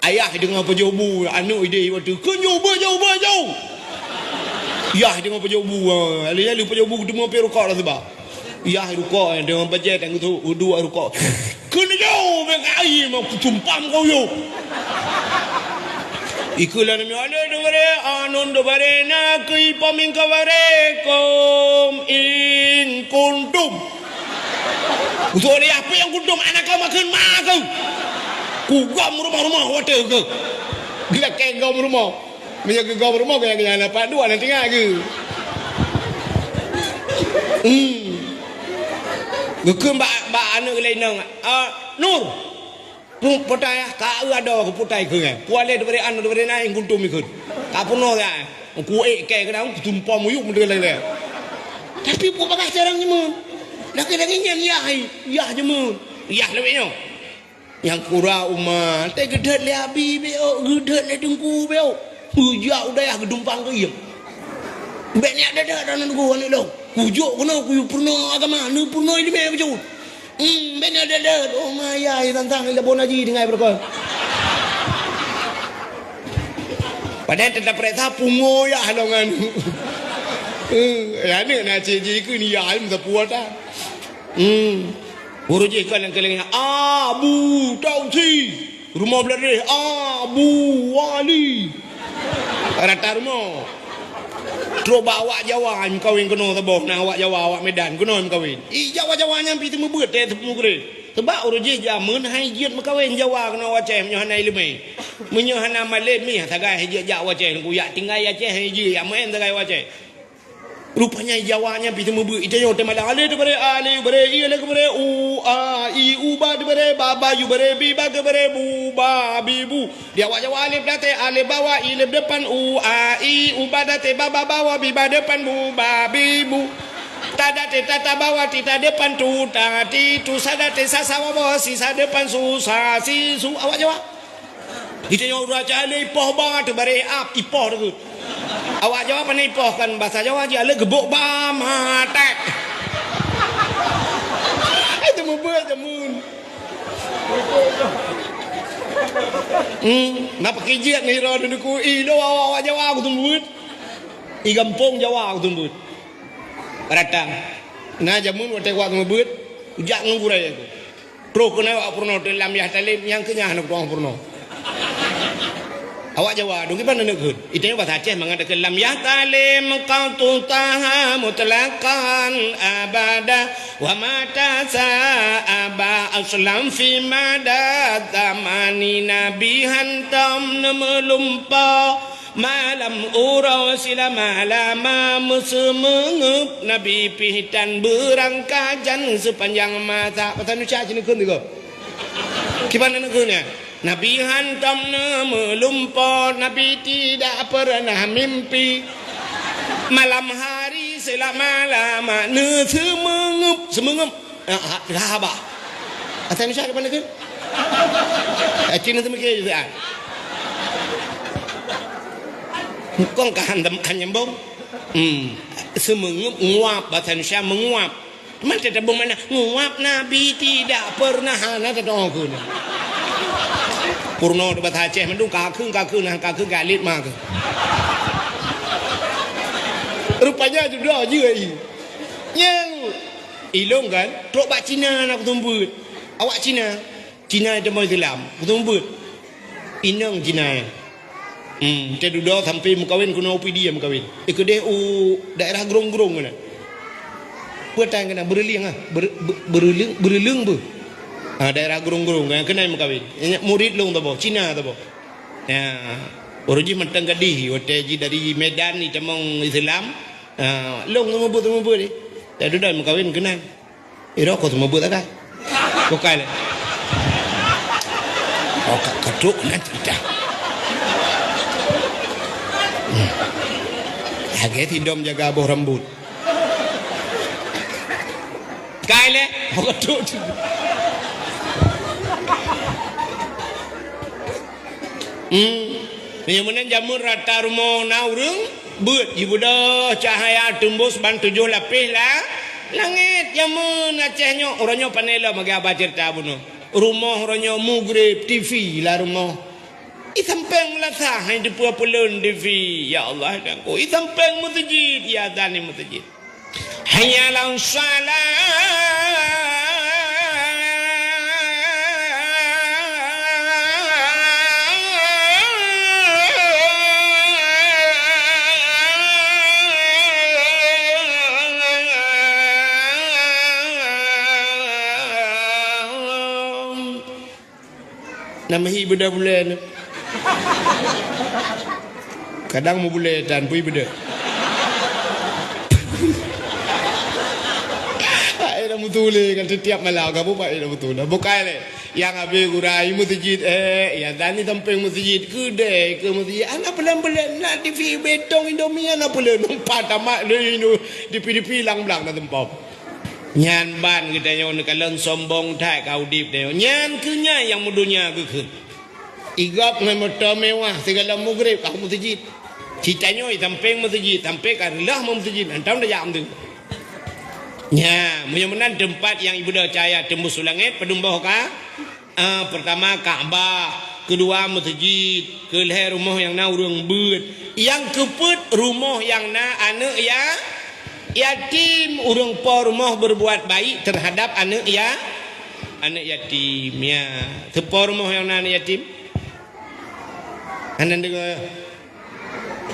Ayah deungoe pajoh bu, aneuk idéh watèe, "Keu nyoe, beuet jauh, beuet jauh!" Yah deungoe pajoh bu, ha, alif, alif pajoh bu, teuma pih rukok lam sibak. Yah rukok, deungon bajèe tanggeutu, uduk rukok. Keuneuk jauh, bèk ai, mau kutumpam kau yo. Ikeu lam nyoe alé deubare, anon deubare, na keu ipaming kabare, kom in kuntum. Usôk lé yah, peue nyang kuntom aneuk kau makheun ma keu. Kugom rumoh-rumoh watèe keu. Geulakèe gom rumoh. Meunyoe geugom rumoh, gaya-gaya na pat dua na tinggai keu. Hmm. Geukheun bak, bak aneuk lé inong, "Ah, Nur, pu-, putai ah, ka eu adoe keu putai keu nyan. Kualèe dibri an, dibri na, ingkun tu mikheun. Ka peunoh ya. Ku ék kèe keudang, ku tumpom muyup meudeulèe." Tapi peue bagaih carông nyan meunan. Lagèe-lagèe nyan yah, yah jeumeun. Yah lawét nyoe. Nyang kura uma, teuh geudhôt lé abi bék, geudhôt lé teungku bék. Geujak u dayah geudumpang keu ié. Bék nyak deuh-deuh droeneuh teungku aneuk lôn. Kujok keunoe kuyue peurunoe agama, neupeurunoe ileumèe bacut. Hmm, bék nyak deuh-deuh. Oh, ma yah, tantang ilabon haji tinggai beureukoh. Padahai teuta peuriksa pungo yah lôn ngon. Eh, aneuk na cit jikheun yah lom sapeue ta. Hmm. Guru jih kon nyang keulieng, Abu Tausi. Rumoh Bladeh, Abu Wali. Rata rumoh. Trok bak awak Jawa meukawen keunoe saboh, na awak Jawa, awak Medan keunoe meukawen. I Jawa-Jawa nyan pih teumeubeuet teuh teupeu mugre. Sabab ureueng jih jameun hai jeuet meukawen Jawa keunoe awak Aceh meunyoe hana ileumèe. Meunyoe hana malém mih sagai hai jeuet jak awak Aceh, kuyak tinggai Aceh hai jeuet, yak meu'en sagai awak Aceh. Rupanya Jawa nyan pih teumeubeuet, i tanyoe teumalang. Alé teubaré, alé ubaré, i alé keubaré, u, a, i, u ba teubaré, ba, ba yubaré, bi ba keubaré, bu, ba, bi bu. Di awak Jawa alif daté, alif bawah, i alif depan, u, a, i, u ba daté, ba, ba bawah, bi ba depan, bu, ba, bi bu. Ta daté, ta, ta bawah, ti ta depan, tu, ta, ti, tu sa daté, sa, sa bawah, si sa depan, su, sa, si, su. Awak Jawa. Di tanyoe ureueng Aceh alé ipoh ba teubaré ap, ipoh teuh. Awak Jawa pane ipoh kan bahasa Jawa jih alé geubok ba matek. Ai teumeubeuet jameun. Hmm, na pakri jeuet ngon droeneuh ku i lo awak Jawa ku teumeubeuet. I gampông Jawa ku teumeubeuet. Ratang. Na jameun watèe ku teumeubeuet, kujak ngon gurèe ku. Troh keunoe awak peurunoe teuh lam yah talém nyang keu nyan hana kutu'oh peurunoe. Awak Jawa dong kiban aneuk kheun. I tanyoe bahasa Aceh mangat takheun lam yah talém qat'u taha mutlaqan abada wa mata sa'aba aslam fi mada zamani Nabi hantom neumeulumpo. Malam uroe silama-lama meuseumeungeup Nabi pih tan beurangkajan seupanjang masa. Pasal nuca cit neukheun tiga. Kiban neukheun nyan? Nabi hantom neumeulumpo, Nabi tidak pernah mimpi. Malam hari silama-lama neuseumeungeup, seumeungeup. Ah, ah, haba. Asai Indonesia di mana tu? Eh, Cina tu mikir juga. Kong ka han, han nyambung. Hmm. Semengup, nguap, bahasa Indonesia menguap. Teuma teutabong makna nguap Nabi tidak pernah hana teutabong aku ni. Purno tu bahasa Aceh mandum kakheun, kakheun, nah kakheun galit mah tu. Rupanya judoh je i. Nyang Ilong kan, trok bak Cina na kutumbeuet. Awak Cina, Cina nyang tamong Islam, kutumbeuet. Inong Cina. Hmm, teududoe sampai meukawen keunoe U P D meukawen. Eh, keudeh u daerah Grong-Grong keunan. Peue tan keunan, Beureulieng ah, Ber-, Be-, Beureulieng, Beureulieng beuh. Ha, daerah Grong-Grong keunan, keunan meukawen. Nyan murit lôn saboh, Cina saboh. Ya, ureueng jih mantong gadih, watèe jih dari Medan jitamong Islam. Ah, lôn seumeubeuet-seumeubeuet ni. Dak dudoe meukawen keunan. Iro ko seumeubeuet sagai. Bukai lé. Oh, ka, ka trok keunan cerita. Hmm. Lagèe sidom jaga boh rambut. Kai lé. Oh, ka trok. Hmm. Meunyoe meunan jameun rata rumoh na ureueng beuet jibeudôh cahya teumbôs ban tujoh lapéh la-, langét. Jameun Aceh nyoe, uroe nyoe pane lom lagèe haba ceurita bunoe. Rumoh uroe nyoe mugreb, T V lam rumoh. I sampéng meulasah hai teupeue peulon T V. Ya Allah, dan ko i sampéng meuseujid, ya azan di meuseujid. Hayya 'alas shalah. Meuhi beudôh bulèe nyoe. Kadang meubulèe tan pui beudôh. Hai dah meutuléh kan setiap malam ka bubai dah meutuléh. Bukai lé. Nyang habéh gura i meuseujid, eh, ya dan i sampéng meuseujid, keudè keu meuseujid. Hana peulén-peulén na T V beutông Indomie hana peulén. Umpat tamat lé Indo-, T V-T V lang blang na seumpom. Nyan ban geutanyoe neukalon sombong that ka udép tanyoe. Nyan keuh nyan nyang meudonya geukheun. Igop ngon moto mewah sigala mugrib ka meuseujid. Ci tanyoe i sampéng meuseujid, sampé ka reuloh meuseujid, hantom tajak meuseujid. Nya, meunyoe meunan teumpat nyang ibeudôh cahya teumbus u langét, padum boh ka? Ah, peurtama Ka'bah, keudua meuseujid, keulhèe rumoh nyang na ureueng beuet, nyang keupeuet rumoh nyang na aneuk ya-, yatim, ureueng po rumoh beureubuat baik teuhadap aneuk ya-, aneuk yatim, ya. Teupo rumoh nyang na aneuk yatim? Hana deungoe?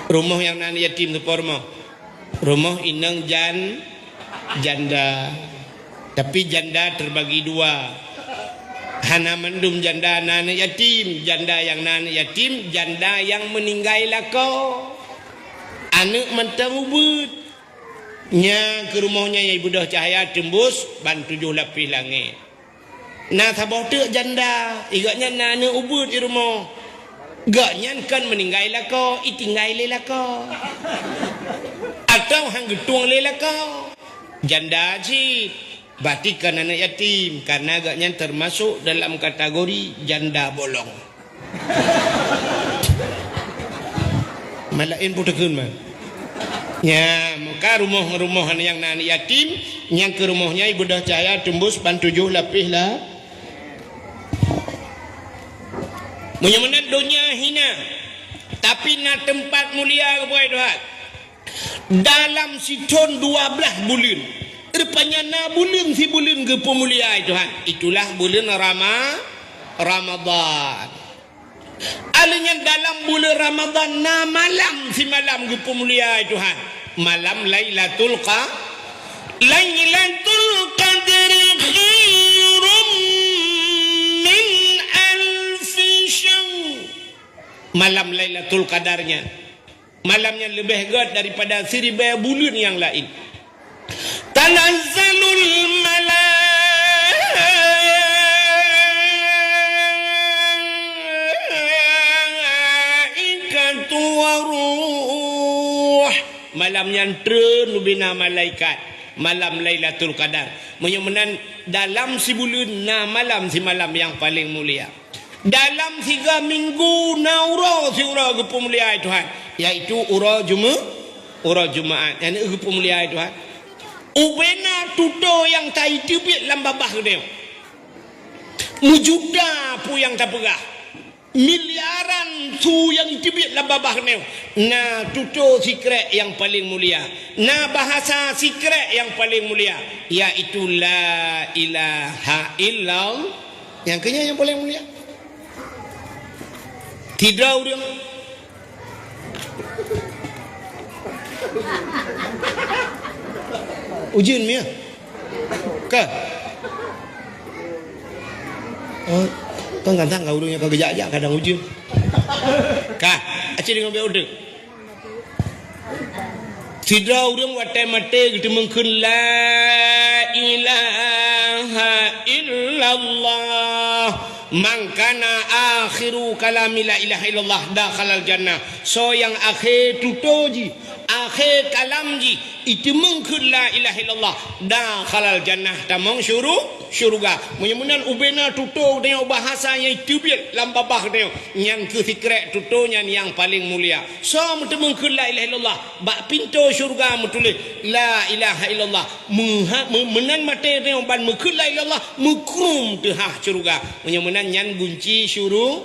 Rumoh nyang na aneuk yatim teupo rumoh? Rumoh inong jan-, janda. Tapi janda terbagi dua. Hana mandum janda na aneuk yatim. Janda nyang na aneuk yatim, janda nyang meuninggai lakoe. Aneuk mantong ubeuet. Nyan keuh rumoh nyan nyang ibeudôh cahya teumbus ban tujoh lapéh langét. Na saboh teuk janda, i gobnyan na aneuk ubeuet i rumoh. Gobnyan kon meuninggai lakoe, itinggai lé lakoe. Atawa han geutueng lé lakoe. Janda cit, berarti kon aneuk yatim, karena gobnyan teumasok dalam kategori janda bolong. Malaén puteukeun man. Nya, maka rumoh-rumoh nyang na aneuk yatim, nyang keu rumoh nyan ibeudôh cahya teumbus ban tujoh lapéh la. Meunyoe meunan donya hina, tapi na teumpat mulia keu buai Tuhan. Dalam sithon dua blaih buleuen. Rupanya na buleuen sibuleuen geupeumulia Tuhan. Itulah buleuen Rama-, Ramadan. Alheuh nyan dalam buleuen Ramadan na malam simalam geupeumulia Tuhan. Malam Lailatul Qa-, Lailatul Qadri khairum min alfi syahr. Malam Lailatul Qadar nyan. Malam nyan leubeh gét daripada siribèe buleuen nyang laén. Tanazzalul malaikatu waruh. Malam nyan treun ubena malaikat. Malam Lailatul Qadar. Meunyoe meunan dalam sibuleuen na malam simalam nyang paleng mulia. Dalam siga minggu na uroe siuroe geupeumulia Tuhan, yaitu uroe Jume-, uroe Jumaat. Nyan geupeumulia Tuhan. Ubena tutoe nyang taiteubiet lam babah geutanyoe. Meujuta peue nyang tapeugah. Miliaran su nyang iteubiet lam babah geutanyoe. Na tutoe sikrek nyang paleng mulia. Na bahasa sikrek nyang paleng mulia, yaitu la ilaha illallah. Nyang keu nyan nyang paleng mulia. Sidroe ureueng. Ujeuen miyah. Ka. Oh, kan kadang ka ureueng nyang ka geujak-jak kadang ujeuen. Ka, aci deungon bèk udeueng. Sidroe ureueng watèe maté geuteumeung kheun la ilaha illallah, man kana akhiru kalami la ilaha illallah dakhalal jannah. Soe nyang akhé tutoe jih, akhé kalam jih, iteumeung kheun la ilaha illallah, dakhalal jannah, tamong syuru-, syuruga. Meunyoe meunan ubena tutoe geutanyoe bahasa nyang iteubiet lam babah geutanyoe, nyan keuh sikrek tutoe nyan nyang paleng mulia. Soe meuteumeung kheun la ilaha illallah, bak pintoe syeuruga meutuléh la ilaha illallah. Meuha-, meu-, meunan maté tanyoe ban meukheun la ilaha illallah, meukrum teuhah syeuruga. Meunyoe meunan nyan gunci syuru-,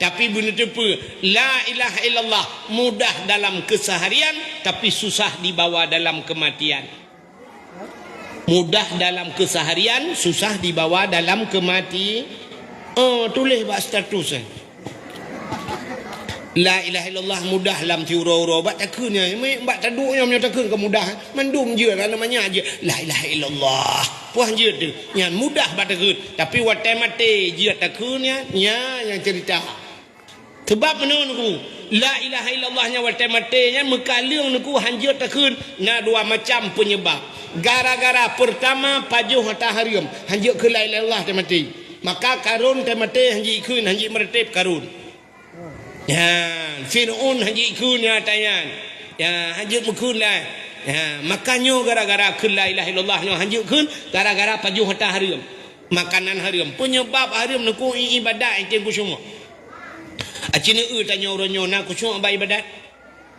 tapi beuneuteupeu, la ilaha illallah mudah dalam keseharian, tapi susah dibawa dalam kematian. Mudah dalam keseharian, susah dibawa dalam kemati-, oh, tuléh bak status, eh. La ilaha illallah mudah lam siuroe-uroe. Bak takheun nyan, bak taduek nyan meunyoe takheun ka mudah. Mandum jeuet, aneuk manyak jeuet. La ilaha illallah. Puih jeuet tu. Nyan mudah bak takheun. Tapi watèe maté jeuet takheun nyan, nyan nyang cerita. Sabab meunoe Teungku, la ilaha illallah nyan watèe maté nyan meukaleueng Teungku, hanjeuet takheun. Na dua macam penyebab. Gara-gara pertama pajoh hareuem, hanjeuet kheun la ilaha illallah watèe maté. Maka Karun watèe maté hanjeuet kheun, hanjeuet meureutéb Karun. Ya, Fir'aun hanjeuet kheun nyang ata nyan. Ya, hanjeuet meukheun lah. Ya, maka nyoe gara-gara kheun la ilaha illallah nyoe hanjeuet kheun gara-gara pajoh hareuem. Makanan hareuem. Penyebab hareuem Teungku i-, ibadat item khusyuk. Aci neu-eu tanyoe uroe nyoe na khusyuk bak ibadat.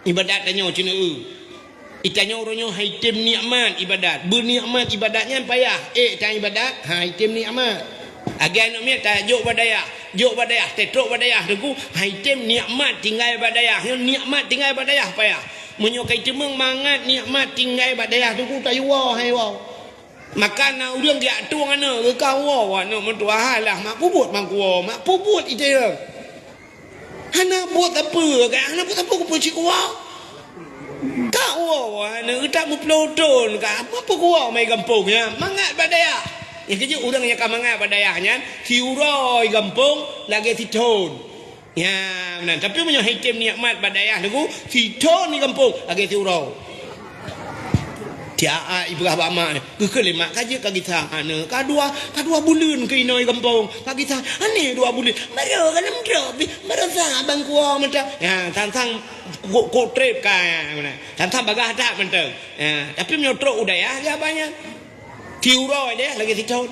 Ibadat tanyoe aci neu-eu. Itanyoe uroe nyoe hai tem nikmat ibadat. Beunikmat ibadat nyan payah. Ék tan ibadat, hai tem nikmat. Lagèe aneuk miet tajok bak dayah. Jok bak dayah, tetrok bak dayah Teungku, hai tem nikmat tinggai bak dayah. Nyoe nikmat tinggai bak dayah payah. Meunyoe kai teumeung mangat nikmat tinggai bak dayah Teungku, tayue woe hai woe. Maka na ureueng geujak tueng aneuk, geuka woe aneuk meutuah, "Alah, mak peubuet mangkue, mak peubuet iteueng." Hana buet sapeue, kan? Hana buet sapeue, kupeue cit kuwoe. Ka woe aneuk, geutak meuploh thon, ka, mak peukuwoe mai gampông nyan, mangat bak dayah. Nyang keujeuet ureueng nyang ka mangat bak dayah nyan, siuroe gampông lagèe sithon. Ya, meunan. Tapi meunyoe hai tem nikmat bak dayah Teungku, sithon di gampông lagèe siuroe. Tiap ipeugah bak mak, geukheun lé mak, "Ka jeuet ka gisa aneuk, ka dua, ka dua buleuen keu inoe gampông, ka gisa." "Aneuk dua buleuen?" "Baru ka lheuh trok pih, baru sa bangkua mantong." Ya, sang-sang kok, kok trép ka, ya, meunan. Sang-sang bagah that mantong. Ya, tapi meunyoe trok u dayah, ya banyak. Siuroe deh lagèe sithon.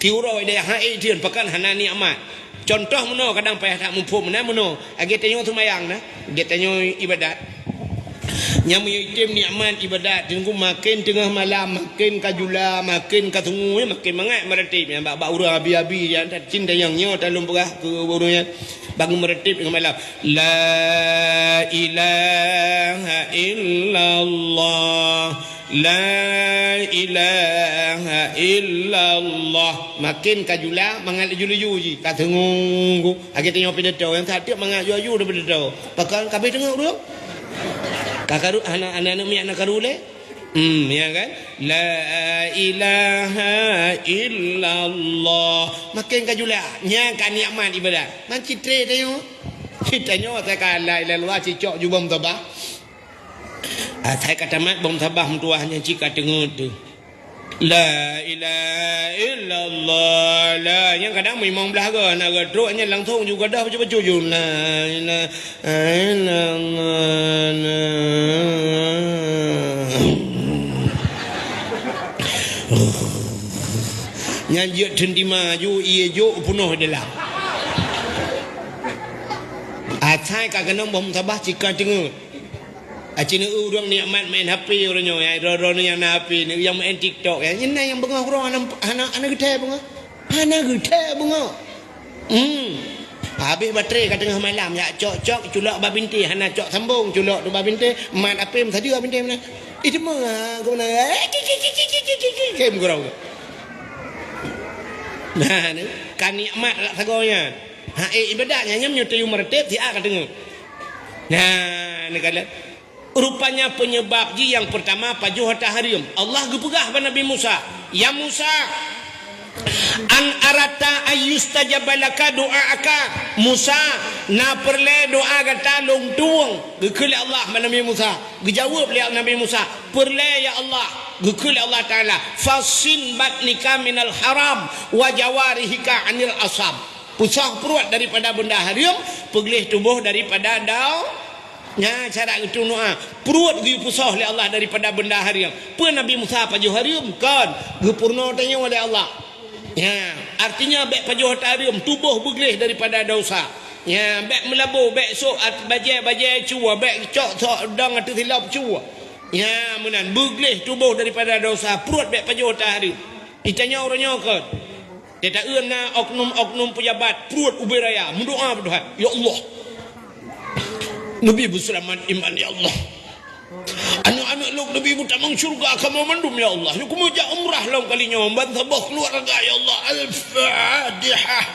Siuroe deh hai tem pakon hana nikmat. Contoh meunoe kadang payah that muphom meunan meunoe. Lagèe tanyoe seumayang na, lagèe tanyoe ibadat. Nyang meunyoe item nikmat ibadat, Teungku, maken teungoh malam, maken ka jula, maken ka sungue, maken mangat meureutéb. Nyang bak, bak ureueng abi-abi nyan, cit nyang nyoe talôn peugah keu ureueng nyan. Bangun meureutéb teungoh malam. La ilaha illallah. La ilaha illallah. Maken ka jula, mangat laju-laju jih. Ka teungoh. Lagèe tanyoe pidato, nyang sateuk mangat laju-laju pidato. Pakon ka abéh teungoh ureueng? Ka karu, aneuk, aneuk miet na karu lé? Hmm, ya kan? La ilaha illallah. Maken ka jula. Nyan ka nikmat ibadat. Man citré tanyoe. Tanyoe asai ka la ilaha illallah, cicok jubah meutabah. Asai ka tamat bom sabah meutuah nyan cit ka teungeut teuh. La ilaha illallah. La, nyang kadang meunyoe limong blaih goe hana geutrok nyan langsong ju gadoh bacut-bacut ju. La ilaha illallah. Nyan jeuet teuntima ju, ié jok peunoh dalam. Asai ka keunong bom sabah cit ka teungeut. Aci neu ureueng nikmat main H P ureueng nyoe, ya, droe-droe nyang na H P, nyang main TikTok, ya. Nyan na nyang beungoh uroe hana, hana, hana geuthèe beungoh. Hana geuthèe beungoh. Hmm. Habéh baterai ka teungoh malam, ya, cok-cok, culok bak binti, hana cok sambong, culok tu bak binti, mat H P meusadeue bak binti meunan. Ih, teuma, ha, keu meunan, eh, ki, ki, ki. Nah, ni, ka nikmat lak sagoe nyan. Ha, eh, ibadat nyan, nyan meunyoe tayue meureutéb, siat ka teungeut. Nah, ni kalon. Rupanya penyebab jih nyang peurtama pajoh hareuem. Allah geupeugah bak Nabi Musa, "Ya Musa, an aratta ayyustajaba laka du'aaka." Musa, na peureulèe doa gata lôn tueng. Geukheun lé Allah bak Nabi Musa. Geujaweueb lé Nabi Musa, "Peureulèe ya Allah." Geukheun lé Allah Taala, "Fahsin batnika minal haram wa jawarihika anil asam." Peusoh pruet daripada beunda hareuem, peugleh tuboh daripada dau. Nyan cara geutueng doa. Pruet geupeusoh lé Allah daripada beunda hareuem. Peue Nabi Musa pajoh hareuem? Kon. Geupeurunoe tanyoe lé Allah. Ya, artinya bèk pajoh hareuem, tuboh beugleh daripada dosa. Ya, bèk meulabô, bèk sôk at-, bajèe-bajèe cue, bèk cok-cok dong ateueh silop cue. Ya, meunan, beugleh tuboh daripada dosa, pruet bèk pajoh hareuem. Itanyoe uroe nyoe kon. Teuta-eu na oknum-oknum pejabat pruet ubé raya, meudoa bak Tuhan, "Ya Allah, neubi beuseulamat iman, ya Allah. Aneuk-aneuk lôn neubi meutamong syeuruga kamoe mandum, ya Allah. Lôn keumeujak umrah lom kali nyoe ban saboh keuluwarga, ya Allah." Al-Fatihah.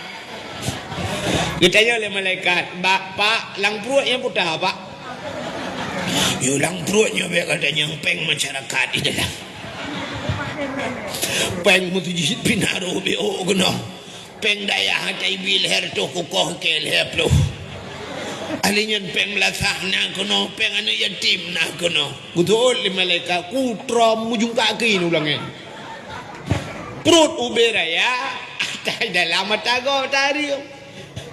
Geutanyong lé malaikat, "Bak, Pak, lam pruet nyoe peue teuh, Pak?" "Nyoe lam pruet nyoe bèk gata nyang pèng masyarakat di dalam. Pèng meuseujid pih na rôh beuôk keunoe. Pèng dayah ata ibi lhèe reutôh kukoh keu lhèe plôh. Ahli nyan pèng meulasah na keunoe, pèng aneuk yatim na keunoe." Geuseuôt lé malaikat, "Ku trom mujungkak keunoe u langèt." Pruet ubé raya, ata dalam mata gob ata hareuem.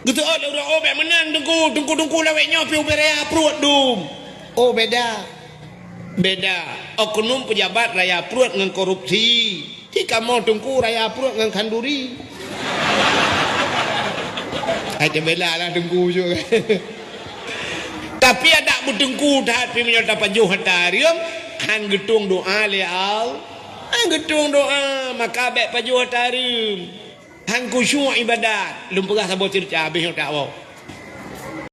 Geuseuôt lé ureueng, "Oh, bèk meunan, Teungku, Teungku, Teungku, lawét nyoe pih ubé raya pruet dum." "Oh, beda. Beda. Oknum peujabat raya pruet ngon korupsi. Ci kamoe Teungku raya pruet ngon khanduri." Hai teubela lah Teungku jok. Tapi adak beuteungku that pih meunyoe tapajoh ata hareuem, han geutueng doa lé Allah. Han geutueng doa, maka bèk pajoh ata hareuem. Han khusyuk ibadat, lôn peugah saboh ceurita habéh nyoe tawoe.